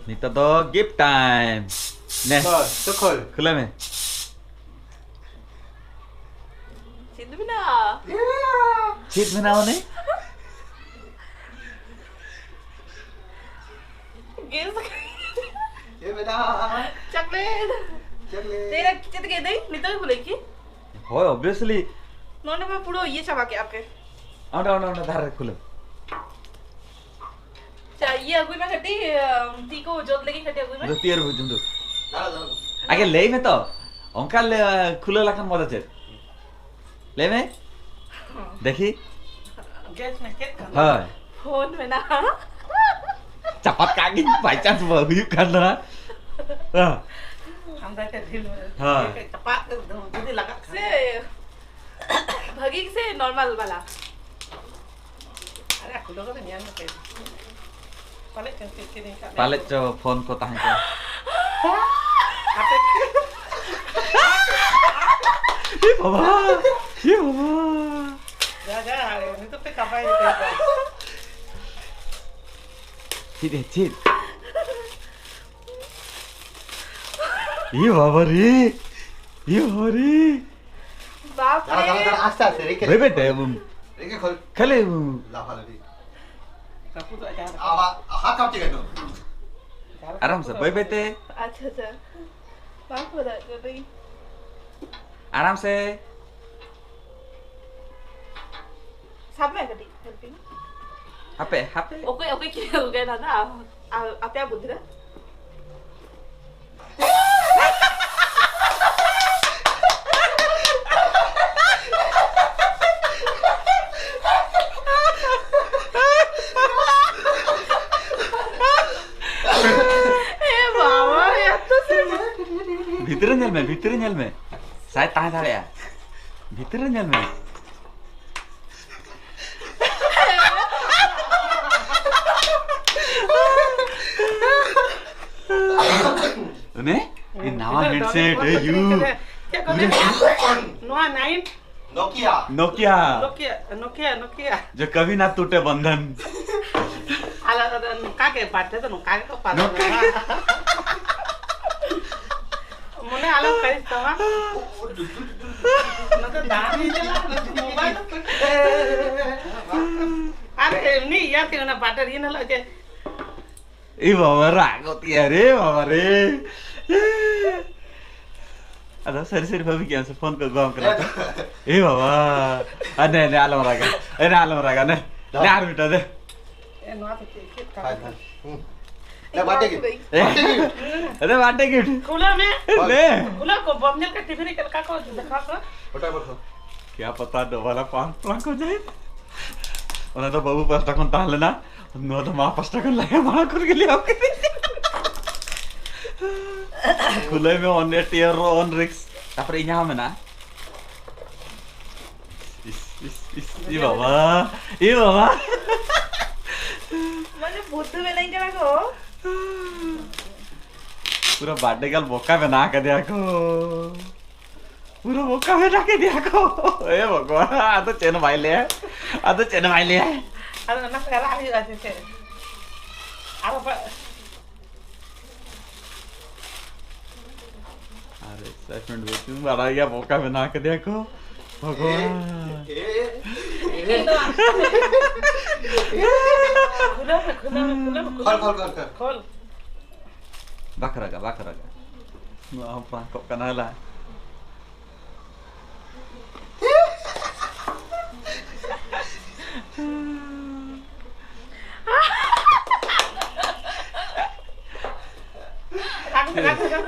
ᱱᱤᱛᱚᱜ ᱫᱚ ᱜᱤᱯᱷᱴ ᱴᱟᱭᱤᱢ᱾ ᱱᱮ᱾ ᱵᱟᱥ, ᱛᱚᱠᱷᱚᱱ᱾ ᱠᱷᱩᱞᱟᱹ ᱢᱮ᱾ ᱪᱮᱫ ᱢᱮᱱᱟᱜᱼᱟ? ᱪᱮᱫ ᱢᱮᱱᱟᱜᱼᱟ ᱢᱟᱱᱮ? ᱜᱮᱥ᱾ ᱪᱮᱫ ᱢᱮᱱᱟᱜᱼᱟ? ᱪᱚᱠᱞᱮᱴ᱾ ᱪᱚᱠᱞᱮᱴ᱾ ᱛᱮᱨᱟ ᱪᱮᱫ ᱜᱮ ᱫᱟᱹᱧ? ᱱᱤᱛᱚᱜ ᱜᱮ ᱠᱷᱩᱞᱟᱹᱭ ᱠᱤ? ᱦᱳᱭ, obviously᱾ ᱱᱚᱰᱮ ᱢᱟ ᱯᱩᱨᱟᱹ ᱤᱭᱟᱹ ᱪᱟᱵᱟ ᱠᱮᱜᱼᱟ ᱯᱮ᱾ ᱚᱸᱰᱮ, ᱚᱸᱰᱮ, ᱚᱸᱰᱮ ᱫᱷᱟᱨᱮ ᱨᱮ ᱠᱷᱩᱞᱟᱹ᱾ ᱪᱟ, ᱤᱭᱟᱹ ᱟᱹᱜᱩᱭ ᱢᱮ ᱠᱟᱹᱴᱤᱡ, ᱟᱢ, ᱛᱤ ᱠᱚ ᱡᱚᱫ ᱞᱟᱹᱜᱤᱫ ᱠᱟᱹᱴᱤᱡ ᱟᱹᱜᱩᱭ ᱢᱮ᱾ ᱫᱚ ᱛᱤᱭᱟᱹᱨ ᱵᱩᱡᱩᱱ ᱫᱚ᱾ ᱟᱜᱮ ᱞᱟᱹᱭ ᱢᱮ ᱛᱚ, ᱚᱱᱠᱟ ᱞᱮ, ᱠᱷᱩᱞᱟᱹ ᱞᱮᱠᱷᱟᱱ ᱢᱚᱡᱟ ᱪᱮᱫ? ᱞᱟᱹᱭ ᱢᱮ᱾ ᱫᱮᱠᱷᱤ᱾ ᱜᱮᱥ ᱢᱮ, ᱪᱮᱫ ᱠᱟᱱᱟ? ᱦᱳᱭ᱾ ᱯᱷᱳᱱ ᱢᱮᱱᱟᱜᱼᱟ᱾ ᱪᱟᱯᱟᱫ ᱠᱟᱜ ᱜᱤᱧ, by chance ᱵᱟᱝ ᱦᱩᱭᱩᱜ ᱠᱷᱟᱱ ᱫᱚ ᱦᱟᱸᱜ᱾ ᱦᱮᱸ᱾ ᱟᱢᱫᱟ ᱛᱮ ᱰᱷᱤᱞ ᱢᱮ᱾ ᱦᱳᱭ᱾ ᱪᱟᱯᱟᱫ ᱡᱩᱫᱤ ᱞᱟᱜᱟᱜ ᱠᱷᱟᱱ᱾ ᱥᱮ ᱵᱷᱟᱹᱜᱤ ᱥᱮ normal ᱵᱟᱞᱟ? ᱟᱨᱮ ᱠᱷᱩᱞᱟᱹᱣ ᱠᱟᱛᱮ ᱧᱮᱞ ᱢᱮᱥᱮ᱾ ᱯᱟᱞᱮ ᱪᱚᱝ ᱪᱮᱫ ᱠᱤᱨᱤᱧ ᱠᱟᱜ ᱞᱮ᱾ ᱯᱟᱞᱮ ᱪᱚ ᱯᱷᱳᱱ ᱠᱚ ᱛᱟᱦᱮᱸ ᱠᱚᱜᱼᱟ᱾ ᱟᱯᱮ ᱮ ᱵᱟᱵᱟ! ᱮ ᱵᱟᱵᱟ! ᱡᱟ, ᱡᱟ, ᱱᱤᱛᱚᱜ ᱯᱮ ᱪᱟᱵᱟᱭᱮᱫᱟ᱾ ᱪᱮᱫ ᱮ, ᱪᱮᱫ? ᱮ ᱵᱟᱵᱟ ᱨᱮ! ᱮ ᱵᱟᱵᱟ ᱨᱮ! ᱵᱟᱯ ᱨᱮ! ᱫᱟᱸᱲᱟ, ᱫᱟᱸᱲᱟ, ᱫᱟᱸᱲᱟ, ᱟᱥᱛᱮ, ᱟᱥᱛᱮ, ᱨᱮᱠᱮ ᱵᱟᱹᱭ ᱵᱟᱹᱭ ᱛᱮ, ᱩᱢ᱾ ᱨᱮᱠᱮ ᱠᱷᱚᱞ᱾ ᱠᱷᱟᱹᱞᱤ, ᱩᱢ᱾ ᱞᱟᱯᱷᱟ ᱞᱟᱯᱷᱤ᱾ ᱨᱟᱹᱯᱩᱫᱚᱜᱼᱟ ᱡᱟᱦᱟᱸ ᱞᱮᱠᱟ᱾ ᱟᱵᱟ-, ᱦᱟᱛ ᱠᱟᱢ ᱪᱤᱠᱟᱹ ᱱᱚ? ᱟᱨᱟᱢ ᱥᱮ, ᱵᱟᱹᱭ ᱵᱟᱹᱭ ᱛᱮ᱾ ᱟᱪᱪᱷᱟ, ᱟᱪᱪᱷᱟ᱾ ᱵᱟᱝ ᱠᱚ ᱫᱟᱜ ᱠᱟᱹᱫᱟᱹᱧ᱾ ᱟᱨᱟᱢ ᱥᱮ᱾ ᱥᱟᱵ ᱢᱮ ᱠᱟᱹᱴᱤᱡ, helping᱾ ᱦᱟᱯᱮ, ᱦᱟᱯᱮ᱾ ᱚᱠᱚᱭ, ᱚᱠᱚᱭ ᱠᱤ, ᱚᱠᱚᱭ ᱫᱟᱫᱟ? ᱟ-, ᱟᱯᱮᱭᱟᱜ ᱵᱩᱫᱽᱫᱷᱤ ᱨᱮ? ᱮ ᱵᱟᱵᱟ, ᱮᱛᱚ ᱥᱤᱵᱤᱞ᱾ ᱵᱷᱤᱛᱨᱤ ᱧᱮᱞ ᱢᱮ, ᱵᱷᱤᱛᱨᱤ ᱧᱮᱞ ᱢᱮ᱾ ᱥᱟᱭ ᱛᱟᱦᱮᱸ ᱫᱟᱲᱮᱭᱟᱜᱼᱟ᱾ ᱵᱷᱤᱛᱨᱤ ᱧᱮᱞ ᱢᱮ᱾ ᱚᱱᱮ, ᱮ ᱱᱟᱣᱟ ᱛᱤᱱᱟᱹᱜ ᱰᱚᱞᱮ headset, ᱠᱚ ᱮ ᱭᱩ᱾ ᱪᱮᱫ ᱠᱚ ᱢᱮᱱᱟ? ᱱᱚᱣᱟ nine Nokia. Nokia. Nokia, Nokia, Nokia. जो कभी ना टूटे बंधन। ᱟᱞᱮ ᱫᱚ ᱱᱚᱝᱠᱟ ᱜᱮ, ᱵᱟᱨᱛᱷᱰᱮ ᱫᱚ ᱱᱚᱝᱠᱟ ᱜᱮᱠᱚ ᱯᱟᱞᱚᱱᱟ᱾ ᱱᱚᱝᱠᱟ ᱜᱮ᱾ ᱢᱚᱱᱮ ᱟᱞᱚᱢ ᱠᱟᱹᱲᱤᱥ ᱛᱟᱢᱟ᱾ ᱱᱚᱛᱮ ᱫᱟᱬᱟᱱ ᱤᱧ ᱪᱟᱞᱟᱜ, ᱱᱚᱛᱮ ᱢᱳᱵᱟᱭᱤᱞ᱾ ᱟᱨ ᱮᱢᱱᱤ ᱤᱭᱟᱹ ᱛᱮ ᱚᱱᱟ ᱵᱟᱨᱛᱷᱰᱮ ᱤᱱ ᱦᱤᱞᱳᱜ ᱡᱮ ᱮ ᱵᱟᱵᱟ, ᱨᱟᱜ ᱜᱚᱫ ᱠᱮᱜᱼᱟ ᱨᱮ ᱵᱟᱵᱟ ᱨᱮ᱾ ᱟᱫᱚ ᱥᱟᱹᱨᱤ ᱥᱟᱹᱨᱤ ᱵᱷᱟᱹᱵᱤ ᱠᱮᱜᱼᱟ ᱥᱮ ᱯᱷᱳᱱ ᱠᱚ ᱜᱚᱝ ᱠᱟᱱᱟ ᱛᱚ᱾ ᱮ ᱵᱟᱵᱟ᱾ ᱟ, ᱱᱮ, ᱱᱮ, ᱟᱞᱚᱢ ᱨᱟᱜᱟ᱾ ᱮ, ᱱᱮ, ᱟᱞᱚᱢ ᱨᱟᱜᱟ, ᱱᱮ᱾ ᱱᱮ, ᱟᱨ ᱢᱤᱫᱴᱟᱝ ᱫᱮ᱾ ᱮ, ᱱᱚᱣᱟ ᱫᱚ ᱪᱮᱫ, ᱪᱮᱫ ᱠᱟᱱᱟ? ᱦᱳᱭ, ᱦᱳᱭ᱾ ᱦᱩᱸ᱾ ᱮ, ᱵᱟᱨᱛᱷᱰᱮ ᱜᱤᱯᱷᱴ᱾ ᱮ᱾ Birthday gift. ᱟᱨᱮ, ᱵᱟᱨᱛᱷᱰᱮ ᱜᱤᱯᱷᱴ᱾ ᱠᱷᱩᱞᱟᱹᱣ ᱢᱮ᱾ ᱱᱮ᱾ ᱠᱷᱩᱞᱟᱹᱣ ᱠᱚ, ᱵᱟᱢ ᱧᱮᱞ ᱠᱟᱜ ᱴᱤᱵᱷᱤ ᱨᱮ ᱪᱮᱫ ᱞᱮᱠᱟ ᱠᱚ ᱫᱮᱠᱷᱟᱣ ᱠᱚᱣᱟ? ᱚᱴᱟ ᱵᱟᱠᱷᱨᱟ᱾ ᱠᱮᱭᱟ ᱯᱟᱛᱟ ᱰᱚᱵᱟᱞᱟ ᱯᱟᱝ ᱯᱟᱝ ᱠᱚ ᱡᱟᱭ᱾ ᱚᱱᱟ ᱫᱚ ᱵᱟᱹᱵᱩ ᱯᱟᱥᱴᱟ ᱠᱷᱚᱱ ᱛᱟᱦᱮᱸ ᱞᱮᱱᱟ᱾ ᱱᱚᱣᱟ ᱫᱚ ᱢᱟ ᱯᱟᱥᱴᱟ ᱠᱷᱚᱱ ᱞᱟᱭᱟ ᱢᱟ ᱠᱷᱚᱱ ᱜᱮ ᱞᱟᱹᱭ ᱟᱢ ᱠᱟᱹᱱᱟᱹᱧ᱾ ᱠᱷᱩᱞᱟᱹᱭ ᱢᱮ on at your own risk᱾ ᱛᱟᱯᱚᱨᱮ ᱤᱧᱟᱹᱜ ᱦᱚᱸ ᱢᱮᱱᱟᱜᱼᱟ᱾ ᱤᱥ, ᱤᱥ, ᱤᱥ, ᱤ ᱵᱟᱵᱟ, ᱤ ᱵᱟᱵᱟ᱾ ᱢᱟᱱᱮ ᱵᱩᱫᱷᱩ ᱵᱮᱱᱟᱧ ᱠᱟᱱᱟ ᱠᱚ᱾ ᱯᱩᱨᱟᱹ ᱵᱟᱨᱛᱷᱰᱮ ᱜᱟᱞ ᱵᱚᱠᱟ ᱵᱮᱱᱟᱣ ᱠᱟᱫᱮᱭᱟ ᱠᱚ᱾ ᱯᱩᱨᱟᱹ ᱵᱚᱠᱟ ᱵᱮᱱᱟᱣ ᱠᱟᱫᱮᱭᱟ ᱠᱚ᱾ ᱮ ᱵᱟᱵᱟ, ᱟᱫᱚ ᱪᱮᱫ ᱦᱚᱸ ᱵᱟᱭ ᱞᱟᱹᱭᱟ᱾ ᱟᱫᱚ ᱪᱮᱫ ᱦᱚᱸ ᱵᱟᱭ ᱞᱟᱹᱭᱟ᱾ ᱟᱫᱚ ᱚᱱᱟ ᱠᱚ ᱮᱲᱟᱜ ᱦᱩᱭᱩᱜᱼᱟ ᱥᱮ ᱪᱮᱫ? ᱟᱨᱚ ᱵᱟ- ᱟᱨ ᱮᱠᱥᱟᱭᱴᱢᱮᱱᱴ ᱵᱮᱥᱤ ᱵᱟᱲᱟᱭ ᱜᱮᱭᱟ, ᱵᱚᱠᱟ ᱵᱮᱱᱟᱣ ᱠᱮᱫᱮᱭᱟ ᱠᱚ᱾ ᱵᱷᱚᱜᱚᱵᱟᱱ᱾ ᱮ, ᱮ, ᱮ᱾ ᱠᱷᱩᱞᱟᱹᱣ ᱢᱮ, ᱠᱷᱩᱞᱟᱹᱣ ᱢᱮ, ᱠᱷᱩᱞᱟᱹᱣ ᱢᱮ, ᱠᱷᱚᱞ, ᱠᱷᱚᱞ, ᱠᱷᱚᱞ, ᱠᱷᱚᱞ᱾ ᱠᱷᱚᱞ᱾ ᱵᱟᱠᱷᱨᱟ ᱜᱟ, ᱵᱟᱠᱷᱨᱟ ᱜᱟ᱾ ᱱᱚᱣᱟ ᱦᱚᱸ ᱯᱨᱟᱝᱠᱚᱜ ᱠᱟᱱᱟ ᱞᱟ᱾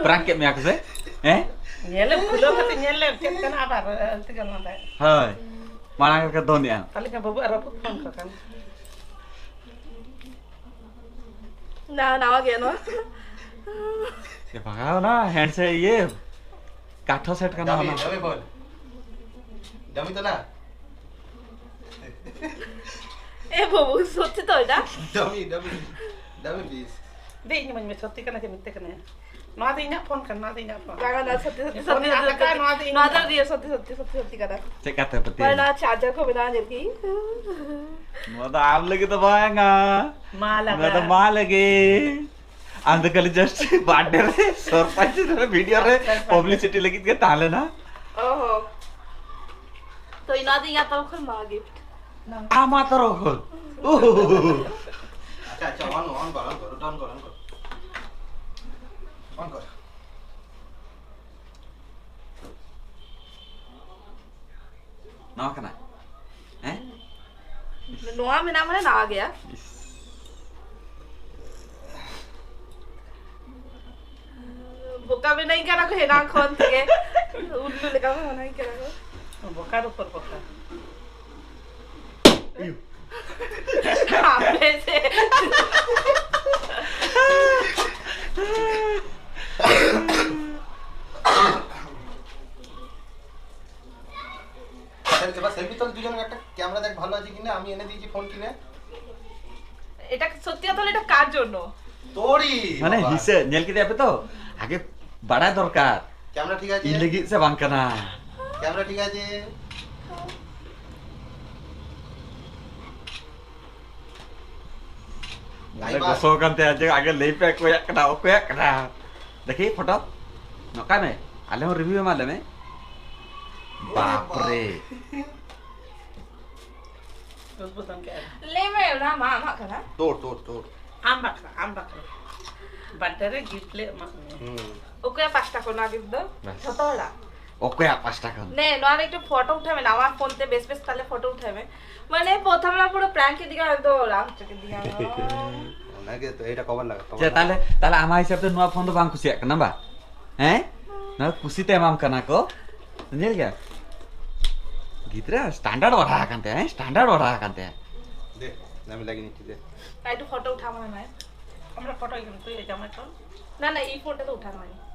ᱯᱨᱟᱝᱠ ᱠᱮᱫ ᱢᱮᱭᱟ ᱠᱚ ᱥᱮ? ᱦᱮᱸ? ᱧᱮᱞᱮᱢ ᱠᱷᱩᱞᱟᱹᱣ ᱠᱟᱛᱮ ᱧᱮᱞ ᱞᱮᱢ ᱪᱮᱫ ᱠᱟᱱᱟ ᱟᱵᱟᱨ, ᱟᱹᱞᱛᱤ ᱜᱟᱱᱚᱜᱼᱟ᱾ ᱦᱳᱭ᱾ ᱢᱟᱲᱟᱝ ᱨᱮᱠᱚ ᱫᱚᱱᱮᱜᱼᱟ᱾ ᱛᱟᱦᱞᱮ ᱠᱷᱟᱱ ᱵᱟᱹᱵᱩ ᱟᱨ ᱵᱟᱹᱵᱩ ᱯᱷᱳᱱ ᱠᱚ ᱠᱟᱱ᱾ ᱱᱟᱣᱟ, ᱱᱟᱣᱟ ᱜᱮ ᱱᱚᱣᱟ᱾ ᱮ ᱵᱷᱟᱜᱟᱣ ᱱᱟ, ᱦᱮᱱᱰ ᱥᱮ ᱤᱭᱟᱹ, ᱠᱟᱴᱷ ᱥᱮᱴ ᱠᱟᱱᱟ ᱰᱟᱢᱤ, ᱚᱱᱟ᱾ ᱰᱟᱢᱤ ᱯᱷᱳᱱ᱾ ᱰᱟᱢᱤ ᱛᱚ ᱱᱟ᱾ ᱮ ᱵᱟᱹᱵᱩ, ᱥᱚᱛᱛᱤ ᱛᱚ ᱮᱴᱟ? ᱰᱟᱢᱤ, ᱰᱟᱢᱤ, ᱰᱟᱢᱤ ᱯᱤᱥ᱾ ᱫᱮ, ᱤᱧ ᱢᱟᱧ ᱢᱮ, ᱥᱚᱛᱛᱤ ᱠᱟᱱᱟ ᱪᱮ ᱢᱤᱛᱛᱮ ᱠᱟᱱᱟ? ᱱᱚᱣᱟ ᱫᱚ ᱤᱧᱟᱹᱜ ᱯᱷᱳᱱ ᱠᱟᱱᱟ, ᱱᱚᱣᱟ ᱫᱚ ᱤᱧᱟᱹᱜ ᱯᱷᱳᱱ᱾ ᱵᱟᱝᱟ, ᱱᱚᱣᱟ ᱥᱚᱛᱭᱚ ᱥᱚᱛᱭᱚ ᱯᱷᱳᱱ ᱤᱧ ᱟᱫ ᱟᱠᱟᱫ, ᱱᱚᱣᱟ ᱫᱚ ᱤᱧ ᱱᱚᱣᱟ ᱫᱚ ᱠᱟᱱᱟ᱾ ᱨᱤᱭᱮᱞ ᱥᱚᱛᱭᱚ ᱥᱚᱛᱭᱚ ᱥᱚᱛᱭᱚ ᱥᱚᱛᱭᱚ ᱠᱟᱛᱷᱟ᱾ ᱪᱮᱫ ᱠᱟᱛᱮ ᱯᱟᱹᱛᱭᱟᱹᱣ? ᱢᱟᱱᱮ ᱱᱚᱣᱟ ᱪᱟᱨᱡᱟᱨ ᱠᱚ ᱵᱮᱱᱟᱣ ᱧᱮᱞ ᱠᱤ? ᱱᱚᱣᱟ ᱫᱚ ᱟᱢ ᱞᱟᱹᱜᱤᱫ ᱫᱚ ᱵᱟᱝᱟ᱾ ᱢᱟ ᱞᱟᱜᱟ᱾ ᱱᱚᱣᱟ ᱫᱚ ᱢᱟ ᱞᱟᱹᱜᱤᱫ᱾ ᱟᱢ ᱫᱚ ᱠᱷᱟᱹᱞᱤ just birthday ᱨᱮ surprise ᱨᱮ video ᱨᱮ publicity ᱞᱟᱹᱜᱤᱫ ᱜᱮ ᱛᱟᱦᱮᱸ ᱞᱮᱱᱟ᱾ ᱚᱦᱚ᱾ ᱛᱚ ᱱᱚᱣᱟ ᱫᱚ ᱤᱧᱟᱹᱜ ᱛᱚᱨᱚᱯ ᱠᱷᱚᱱ ᱢᱟ ᱜᱤᱯᱷᱴ᱾ ᱟᱢᱟᱜ ᱛᱚᱨᱚᱯ ᱠᱷᱚᱱ᱾ ᱩᱦᱩ᱾ ᱟᱪᱪᱷᱟ ᱟᱪᱪᱷᱟ, on on ᱠᱚᱨ, on ᱠᱚᱨ, on ᱠᱚᱨ, on ᱠᱚᱨ, on ᱠᱚᱨ᱾ ᱱᱚᱣᱟ ᱠᱟᱱᱟ? ᱦᱮᱸ? ᱱᱚᱣᱟ ᱢᱮᱱᱟᱜ ᱢᱟᱱᱮ ᱱᱟᱣᱟ ᱜᱮᱭᱟ᱾ ᱵᱚᱠᱟ ᱵᱮᱱᱟᱹᱧ ᱠᱟᱱᱟ ᱠᱚ ᱦᱮᱱᱟᱝ ᱠᱷᱚᱱ ᱛᱮᱜᱮ᱾ ᱩᱞᱞᱩ ᱞᱮᱠᱟ ᱠᱚ ᱢᱟᱱᱟᱧ ᱠᱟᱱᱟ ᱠᱚ᱾ ᱵᱚᱠᱟᱨ ᱩᱯᱚᱨ ᱵᱚᱠᱟ᱾ ᱟᱯᱮ ᱥᱮ᱾ আচ্ছা, এবার সেলফি তোল দুজন, একটা ক্যামেরা দেখ ভালো আছে কিনা, আমি এনে দিয়েছি ফোন কিনে। এটা সত্যি কথা হলো এটা কার জন্য? তোরই মানে বাবা। হিসে ᱧᱮᱞ ᱠᱮᱫᱮᱭᱟ ᱯᱮ ᱛᱚ? ᱟᱜᱮ ᱵᱟᱲᱟᱭ ᱫᱚᱨᱠᱟᱨ᱾ ক্যামেরা ঠিক আছে? ᱤᱧ ᱞᱟᱹᱜᱤᱫ ᱥᱮ ᱵᱟᱝ ᱠᱟᱱᱟ? ক্যামেরা ঠিক আছে? ᱚᱸᱰᱮ ᱜᱚᱥᱚ ᱠᱟᱱ ᱛᱟᱭᱟ ᱡᱮ ᱟᱜᱮ ᱞᱟᱹᱭ ᱯᱮ ᱚᱠᱚᱭᱟᱜ ᱠᱟᱱᱟ, ᱚᱠᱚᱭᱟᱜ ᱠᱟᱱᱟ? ᱫᱮᱠᱷᱤ ᱯᱷᱳᱴᱳ᱾ ᱱᱚᱝᱠᱟᱭ ᱢᱮ᱾ ᱟᱞᱮ ᱦᱚᱸ ᱨᱤᱵᱷᱤᱭᱩ ᱮᱢᱟ ᱞᱮ ᱢᱮ᱾ ᱵᱟᱯ ᱨᱮ᱾ ᱩᱫᱵᱩᱫᱚᱱ ᱠᱮᱫᱼᱟ᱾ ᱞᱟᱹᱭ ᱢᱮ ᱚᱱᱟ ᱢᱟ ᱟᱢᱟᱜ ᱠᱟᱱᱟ᱾ তোর তোর তোর। ᱟᱢ ᱵᱟᱠᱷᱨᱟ, ᱟᱢ ᱵᱟᱠᱷᱨᱟ᱾ ᱵᱟᱨᱛᱷᱰᱮ ᱨᱮ ᱜᱤᱯᱷᱴ ᱞᱮ ᱮᱢᱟᱜ ᱢᱮᱭᱟ᱾ হুম। ᱚᱠᱚᱭᱟᱜ ᱯᱟᱥᱴᱟ ᱠᱷᱚᱱ ᱱᱚᱣᱟ ᱜᱤᱯᱷᱴ ᱫᱚ? ᱵᱟᱥ᱾ ᱡᱷᱚᱛᱚ ᱦᱚᱲᱟᱜ᱾ ᱚᱠᱚᱭᱟᱜ ᱯᱟᱥᱴᱟ ᱠᱷᱚᱱ? ᱱᱮ ᱱᱚᱣᱟ ᱨᱮ ᱮᱠᱴᱩ ᱯᱷᱳᱴᱳ ᱩᱴᱷᱟᱹᱣ ᱢᱮ, ᱱᱟᱣᱟ ᱯᱷᱳᱱ ᱛᱮ ᱵᱮᱥ ᱵᱮᱥ ᱛᱟᱦᱞᱮ ᱯᱷᱳᱴᱳ ᱩᱴᱷᱟᱹᱣ ᱢᱮ᱾ ᱢᱟᱱᱮ ᱯᱨᱚথম ᱨᱮ পুরো প্র্যাঙ্ক ᱮ ᱫᱤᱜᱟ ᱫᱚ ᱨᱟᱜ ᱦᱚᱪᱚ ᱠᱮᱫᱤᱧᱟ᱾ ওনাকে তো এটা কভার লাগা, কভার ᱪᱮ লাগᱟ। ᱛᱟᱦᱞᱮ, ᱛᱟᱦᱞᱮ ᱟᱢᱟᱜ ᱦᱤᱥᱟᱹᱵ ᱛᱮ ᱱᱚᱣᱟ ᱯᱷᱳᱱ ᱫᱚ ᱵᱟᱝ ᱠᱩᱥᱤᱭᱟᱜ ᱠᱟᱱᱟ ᱵᱟ? ᱦᱮᱸ? ᱱᱚᱣᱟ ᱠᱩᱥᱤ ᱛᱮ ᱮᱢᱟᱢ ᱠᱟᱱᱟ ᱠᱚ᱾ ᱧᱮᱞ ᱜᱮᱭᱟ? ᱜᱤᱫᱽᱨᱟᱹ ᱥᱴᱟᱱᱰᱟᱨᱰ ᱵᱟᱲᱦᱟᱣ ᱟᱠᱟᱱ ᱛᱟᱭᱟ, ᱦᱮᱸ? ᱥᱴᱟᱱᱰᱟᱨᱰ ᱵᱟᱲᱦᱟᱣ ᱟᱠᱟᱱ ᱛᱟᱭᱟ᱾ দে, আমি লাগিয়ে নিচ্ছি, দে। ᱟᱭ ᱴᱩ ᱯᱷᱳᱴᱳ ᱩᱴᱷᱟᱹᱣ ᱢᱮ᱾ ᱟᱢᱨᱟ ᱯᱷᱳᱴᱳ ᱤᱧ ᱛᱩᱭ ᱡᱟᱢᱟᱭ ᱠᱚ᱾ ᱱᱟ ᱱᱟ, ᱤ ᱯᱷᱳᱱ ᱛᱮ ᱫᱚ ᱩᱴᱷᱟᱹᱣ ᱢᱮ᱾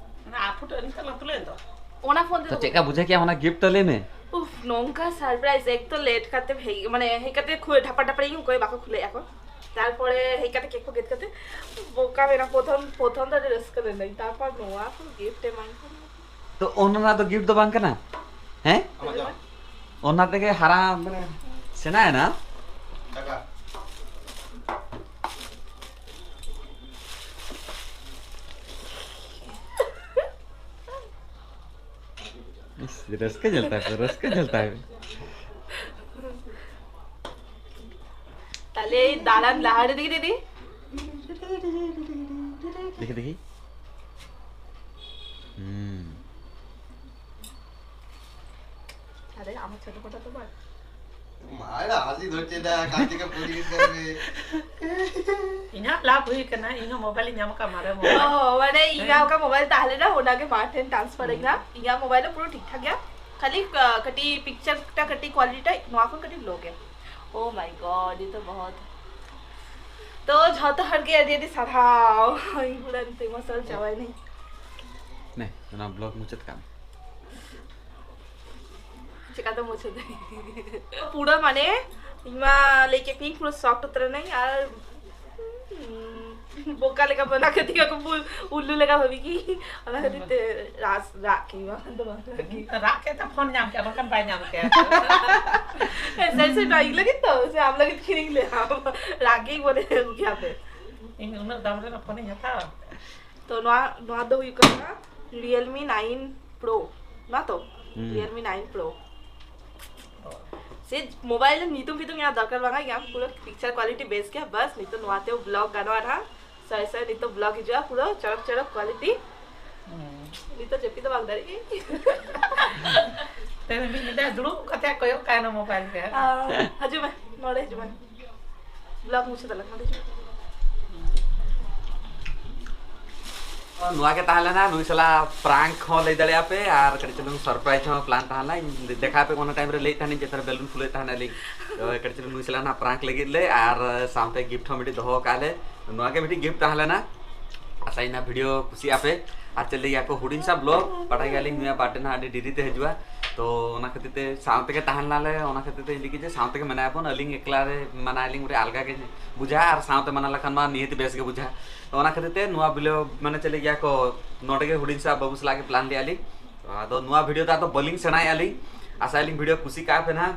ᱚᱱᱟ ᱟᱯᱷᱩᱴ ᱱᱤᱛᱚᱜ ᱞᱟᱝ ᱛᱩᱞᱟᱹᱣ ᱫᱚ᱾ ᱚᱱᱟ ᱯᱷᱳᱱ ᱛᱮ ᱛᱚ ᱫᱚ᱾ ᱪᱮᱫ ᱞᱮᱠᱟ ᱵᱩᱡᱷᱟᱹᱣ ᱠᱮᱜᱼᱟ ᱚᱱᱟ ᱜᱤᱯᱷᱴ ᱛᱚ ᱞᱟᱹᱭ ᱢᱮ? ᱩᱯᱷ, ᱱᱚᱝᱠᱟ ᱥᱟᱨᱯᱨᱟᱭᱤᱡ, ᱮᱠ ᱛᱚ ᱞᱮᱴ ᱠᱟᱛᱮ ᱦᱮᱡ, ᱢᱟᱱᱮ ᱦᱮᱡ ᱠᱟᱛᱮ ᱠᱷᱩ-, ᱰᱷᱟᱯᱟ ᱰᱷᱟᱯᱟ ᱤᱧ ᱚᱠᱚᱭ ᱵᱟᱠᱚ ᱠᱷᱩᱞᱟᱹᱭᱟ ᱠᱚ᱾ ᱛᱟᱨᱯᱚᱨᱮ ᱦᱮᱡ ᱠᱟᱛᱮ ᱠᱮᱠ ᱠᱚ ᱜᱮᱫ ᱠᱟᱛᱮ ᱵᱚᱠᱟ ᱢᱮᱱᱟ, ᱯᱨᱚᱛᱷᱚᱢ ᱯᱨᱚᱛᱷᱚᱢ ᱫᱚ ᱟᱹᱰᱤ ᱨᱟᱹᱥᱠᱟᱹ ᱞᱮᱱᱟᱹᱧ, ᱛᱟᱨᱯᱚᱨ ᱱᱚᱣᱟ ᱠᱚ ᱜᱤᱯᱷᱴ ᱮᱢᱟᱧ ᱠᱟᱱᱟ᱾ ᱛᱚ ᱚᱱᱟ ᱫᱚ ᱜᱤᱯᱷᱴ ᱫᱚ ᱵᱟᱝ ᱠᱟᱱᱟ, ᱦᱮᱸ? ᱟᱢᱟᱜ ᱡᱟᱢᱟ᱾ ᱚᱱᱟ ᱛᱮᱜᱮ ᱦᱟᱨᱟ ᱢᱟᱱᱮ ᱥᱮᱬᱟᱭᱮᱱᱟ᱾ ᱴᱟᱠᱟ᱾ ᱤᱥ, ᱨᱟᱹᱥᱠᱟᱹ ᱧᱮᱞ ᱛᱟᱭ ᱯᱮ, ᱨᱟᱹᱥᱠᱟᱹ ᱧᱮᱞ ᱛᱟᱭ ᱯᱮ᱾ ᱛᱟᱦᱞᱮ ᱫᱟᱬᱟᱱ ᱞᱟᱦᱟᱨᱮ ᱫᱤᱫᱤ, ᱫᱤᱫᱤ᱾ ᱫᱮᱠᱷᱤ, ᱫᱮᱠᱷᱤ᱾ ᱦᱩᱸ᱾ আরে, আমার ছোট ফোনটা তোমার? মায়েরা হাসি ধরছে না, কাল থেকে পরিবেশ করবে। ᱤᱧᱟᱹᱜ ᱞᱟᱵᱷ ᱦᱩᱭ ᱠᱟᱱᱟ, ᱤᱧ ᱦᱚᱸ ᱢᱳᱵᱟᱭᱤᱞ ᱤᱧ ᱧᱟᱢ ᱟᱠᱟᱫ, ᱢᱟᱨᱮ ᱢᱳᱵᱟᱭᱤᱞ᱾ ᱚ, ᱢᱟᱱᱮ, ᱤᱧ ᱦᱚᱸ ᱚᱱᱠᱟ ᱢᱳᱵᱟᱭᱤᱞ ᱛᱟᱦᱮᱸ ᱞᱮᱱᱟ, ᱚᱱᱟᱜᱮ ᱢᱟ ᱴᱷᱮᱱ ᱴᱨᱟᱱᱥᱯᱷᱟᱨ ᱟᱹᱧ ᱦᱟᱸᱜ᱾ ᱤᱧᱟᱹᱜ ᱢᱳᱵᱟᱭᱤᱞ ᱫᱚ ᱯᱩᱨᱟᱹ ᱴᱷᱤᱠ ᱴᱷᱟᱠ ᱜᱮᱭᱟ, ᱠᱷᱟᱹᱞᱤ, ᱟ, ᱠᱟᱹᱴᱤᱡ ᱯᱤᱠᱪᱟᱨ ᱴᱟ ᱠᱟᱹᱴᱤᱡ ᱠᱳᱣᱟᱞᱤᱴᱤ ᱱᱚᱣᱟ ᱠᱷᱚᱱ ᱠᱟᱹᱴᱤᱡ ᱞᱳ ᱜᱮᱭᱟ᱾ Oh my God, ᱤᱧ ᱫᱚ ᱵᱚᱦᱚᱛ᱾ ᱛᱚ, ᱡᱷᱚᱛᱚ ᱦᱚᱲ ᱜᱮ ᱟᱹᱰᱤ ᱟᱹᱰᱤ ᱥᱟᱨᱦᱟᱣ᱾ ᱤᱧ ᱯᱩᱨᱟᱹ ᱱᱤᱛᱚᱜ ᱤᱢᱳᱥᱚᱱᱟᱞ ᱪᱟᱵᱟᱭᱮᱱᱟᱹᱧ᱾ ᱱᱮ, ᱚᱱᱟ ᱵᱞᱚᱜ ᱢᱩᱪᱟᱹᱫ ᱠᱟᱜ ᱢᱮ᱾ ᱪᱮᱠᱟᱛᱮ ᱢᱩᱪᱷᱟᱹᱣ ᱫᱟᱲᱮᱭᱟᱜᱼᱟ? ᱯᱩᱨᱟᱹ ᱢᱟᱱᱮ, ᱤᱧ ᱢᱟ ᱞᱟᱹᱭ ᱠᱮᱫ ᱯᱤᱭᱟᱹᱧ, ᱯᱩᱨᱟᱹ ᱥᱚᱠᱴ ᱩᱛᱟᱹᱨ ᱮᱱᱟᱹᱧ ᱟᱨ, ᱩᱸ, ᱵᱚᱠᱟ ᱞᱮᱠᱟ ᱵᱮᱱᱟᱣ ᱠᱟᱛᱮ ᱠᱚ ᱵᱩᱞ-, ᱩᱞᱞᱩ ᱞᱮᱠᱟ ᱵᱷᱟᱵᱤ ᱠᱤ, ᱚᱱᱟ ᱠᱷᱟᱹᱛᱤᱨ ᱛᱮ ᱨᱟᱥ, ᱨᱟᱜ ᱠᱤᱧ ᱵᱟᱝ ᱫᱚ ᱵᱟᱝ ᱨᱟᱜ ᱠᱤᱧ᱾ ᱨᱟᱜ ᱠᱮᱫ ᱛᱮ ᱯᱷᱳᱱ ᱧᱟᱢ ᱠᱮᱫ, ᱵᱟᱠᱷᱟᱱ ᱵᱟᱭ ᱧᱟᱢ ᱠᱮᱫ᱾ ᱦᱮᱸ, ᱥᱟᱹᱨᱤ ᱥᱟᱹᱨᱤ ᱨᱟᱜ ᱞᱟᱹᱜᱤᱫ ᱛᱚ, ᱥᱮ ᱟᱢ ᱞᱟᱹᱜᱤᱫ ᱠᱤᱨᱤᱧ ᱞᱮᱫᱟ? ᱨᱟᱜ ᱜᱮ ᱵᱚᱞᱮ ᱟᱹᱜᱩ ᱠᱮᱭᱟ ᱯᱮ᱾ ᱤᱧ ᱩᱱᱟᱹᱜ ᱫᱟᱢ ᱨᱮᱱᱟᱜ ᱯᱷᱳᱱᱤᱧ ᱦᱟᱛᱟᱣᱟ? ᱛᱚ ᱱᱚᱣᱟ, ᱱᱚᱣᱟ ᱫᱚ ᱦᱩᱭᱩᱜ ᱠᱟᱱᱟ Realme nine Pro, ᱱᱚᱣᱟ ᱛᱚ? ᱦᱩᱸ᱾ Realme nine Pro᱾ ᱥᱮ ᱢᱳᱵᱟᱭᱤᱞ ᱧᱩᱛᱩᱢ ᱯᱷᱤᱛᱩᱢ ᱧᱟᱢ ᱫᱚᱨᱠᱟᱨ ᱵᱟᱝᱟ, ᱧᱟᱢ ᱯᱩᱨᱟᱹ ᱯᱤᱠᱪᱟᱨ ᱠᱳᱣᱟᱞᱤᱴᱤ ᱵᱮᱥ ᱜᱮᱭᱟ, ᱵᱟᱥ ᱱᱤᱛᱚᱜ ᱱᱚᱣᱟ ᱛᱮ ᱵᱞᱚᱜ ᱜᱟᱱᱚᱜᱼᱟ ᱱᱟᱦᱟᱜ᱾ ᱥᱟᱭ ᱥᱟᱭ ᱱᱤᱛᱚᱜ ᱵᱞᱚᱜ ᱦᱤᱡᱩᱜᱼᱟ, ᱯᱩᱨᱟᱹ ᱪᱚᱨᱚᱠ ᱪᱚᱨᱚᱠ ᱠᱳᱣᱟᱞᱤᱴᱤ᱾ ᱦᱩᱸ᱾ ᱱᱤᱛᱚᱜ ᱡᱟᱹᱯᱤᱫ ᱫᱚ ᱵᱟᱝ ᱫᱟᱲᱮᱭᱟᱜ ᱜᱮ᱾ ᱛᱮᱦᱮᱧ ᱢᱤᱫ ᱧᱤᱫᱟᱹ ᱫᱩᱲᱩᱵ ᱠᱟᱛᱮ ᱠᱚᱭᱚᱜ ᱠᱟᱭ ᱱᱟ ᱢᱳᱵᱟᱭᱤᱞ ᱜᱮ᱾ ᱟᱨ ᱦᱤᱡᱩᱜ ᱢᱮ, ᱱᱚᱰᱮ ᱦᱤᱡᱩᱜ ᱢᱮ᱾ ᱵᱞᱚᱜ ᱢᱩᱪᱟᱹᱫ ᱟᱞᱟᱝ ᱱᱚᱰᱮ ᱦᱤᱡᱩᱜ ᱢᱮ᱾ ᱱᱚᱣᱟ ᱜᱮ ᱛᱟᱦᱮᱸ ᱞᱮᱱᱟ ᱱᱩᱭ ᱥᱟᱞᱟᱜ ᱯᱨᱟᱝᱠ ᱦᱚᱸ ᱞᱟᱹᱭ ᱫᱟᱲᱮᱭᱟᱜᱼᱟ ᱯᱮ, ᱟᱨ ᱠᱟᱹᱴᱤᱡ ᱪᱩᱞᱩᱝ ᱥᱚᱨᱯᱨᱟᱭᱤᱡᱽ ᱦᱚᱸ ᱯᱞᱟᱱ ᱛᱟᱦᱮᱸ ᱞᱮᱱᱟ᱾ ᱤᱧ ᱫᱮᱠᱷᱟᱣ ᱟᱯᱮ ᱚᱱᱟ ᱴᱟᱭᱤᱢ ᱨᱮ ᱞᱟᱹᱭᱮᱫ ᱛᱟᱦᱮᱱᱤᱧ ᱪᱮᱛᱟᱱ ᱨᱮ ᱵᱮᱞᱩᱱ ᱯᱷᱩᱞᱟᱹᱭᱮᱫ ᱛᱟᱦᱮᱱᱟᱞᱤᱧ᱾ ᱛᱚ, ᱠᱟᱹᱴᱤᱡ ᱪᱩᱞᱩᱝ ᱱᱩᱭ ᱥᱟᱞᱟᱜ ᱱᱟᱜ ᱯᱨᱟᱝᱠ ᱞᱟᱹᱜᱤᱫ ᱞᱮ, ᱟᱨ ᱥᱟᱶᱛᱮ ᱜᱤᱯᱷᱴ ᱦᱚᱸ ᱢᱤᱫᱴᱤᱡ ᱫᱚᱦᱚ ᱟᱠᱟᱫ ᱞᱮ᱾ ᱱᱚᱣᱟ ᱜᱮ ᱢᱤᱫᱴᱤᱡ ᱜᱤᱯᱷᱴ ᱛᱟᱦᱮᱸ ᱞᱮᱱᱟ᱾ ᱟᱥᱟᱭᱟᱹᱧ ᱱᱚᱣᱟ ᱵᱷᱤᱰᱤᱭᱳ ᱠᱩᱥᱤᱭᱟᱜ ᱯᱮ, ᱟᱨ ᱪᱮᱫ ᱞᱟᱹᱭᱟ ᱠᱚ ᱦᱩᱰᱤᱧ ᱥᱟ ᱵᱞᱚᱜ, ᱵᱟᱰᱟᱭ ᱜᱮᱭᱟᱞᱤᱧ ᱱᱩᱭᱟᱜ ᱵᱟᱨᱛᱷᱰᱮ ᱱᱟᱜ ᱟᱹᱰᱤ ᱰᱮᱨᱤ ᱛᱮ ᱦᱤᱡᱩᱜᱼᱟ᱾ ᱛᱚ ᱚᱱᱟ ᱠᱷᱟᱹᱛᱤᱨ ᱛᱮ ᱥᱟᱶ ᱛᱮᱜᱮ ᱛᱟᱦᱮᱸ ᱞᱮᱱᱟᱞᱮ᱾ ᱚᱱᱟ ᱠᱷᱟᱹᱛᱤᱨ ᱛᱮ ᱤᱧ ᱞᱟᱹᱜᱤᱫ ᱡᱮ ᱥᱟᱶ ᱛᱮᱜᱮ ᱢᱮᱱᱟᱭᱟ ᱵᱚᱱ, ᱟᱹᱞᱤᱧ ᱮᱠᱞᱟ ᱨᱮ ᱢᱟᱱᱟᱭ ᱞᱤᱧ ᱠᱟᱹᱴᱤᱡ ᱟᱞᱜᱟ ᱜᱮ ᱵᱩᱡᱷᱟᱹᱜᱼᱟ, ᱟᱨ ᱥᱟᱶᱛᱮ ᱢᱟᱱᱟ ᱞᱮᱠᱷᱟᱱ ᱢᱟ ᱱᱤᱦᱟᱹᱛ ᱵᱮᱥ ᱜᱮ ᱵᱩᱡᱷᱟᱹᱜᱼᱟ᱾ ᱛᱚ ᱚᱱᱟ ᱠᱷᱟᱹᱛᱤᱨ ᱛᱮ ᱱᱚᱣᱟ ᱵᱤᱞᱚ ᱢᱟᱱᱮ ᱪᱮᱫ ᱞᱟᱹᱭ ᱜᱮᱭᱟ ᱠᱚ, ᱱᱚᱰᱮ ᱜᱮ ᱦᱩᱰᱤᱧ ᱥᱟᱶ ᱵᱟᱹᱵᱩ ᱥᱟᱞᱟᱜ ᱜᱮ ᱯᱞᱟᱱ ᱞᱮᱜᱼᱟ ᱞᱤᱧ᱾ ᱟᱫᱚ ᱱᱚᱣᱟ ᱵᱷᱤᱰᱤᱭᱳ ᱫᱚ ᱟᱫᱚ ᱵᱟᱹᱞᱤᱧ ᱥᱮᱬᱟᱭᱮᱫᱼᱟ ᱞᱤᱧ᱾ ᱟᱥᱟᱭᱟᱞᱤᱧ ᱵᱷᱤᱰᱤᱭᱳ ᱠᱩᱥᱤ ᱠᱟᱜᱼᱟ ᱯᱮ ᱱᱟᱦᱟᱜ᱾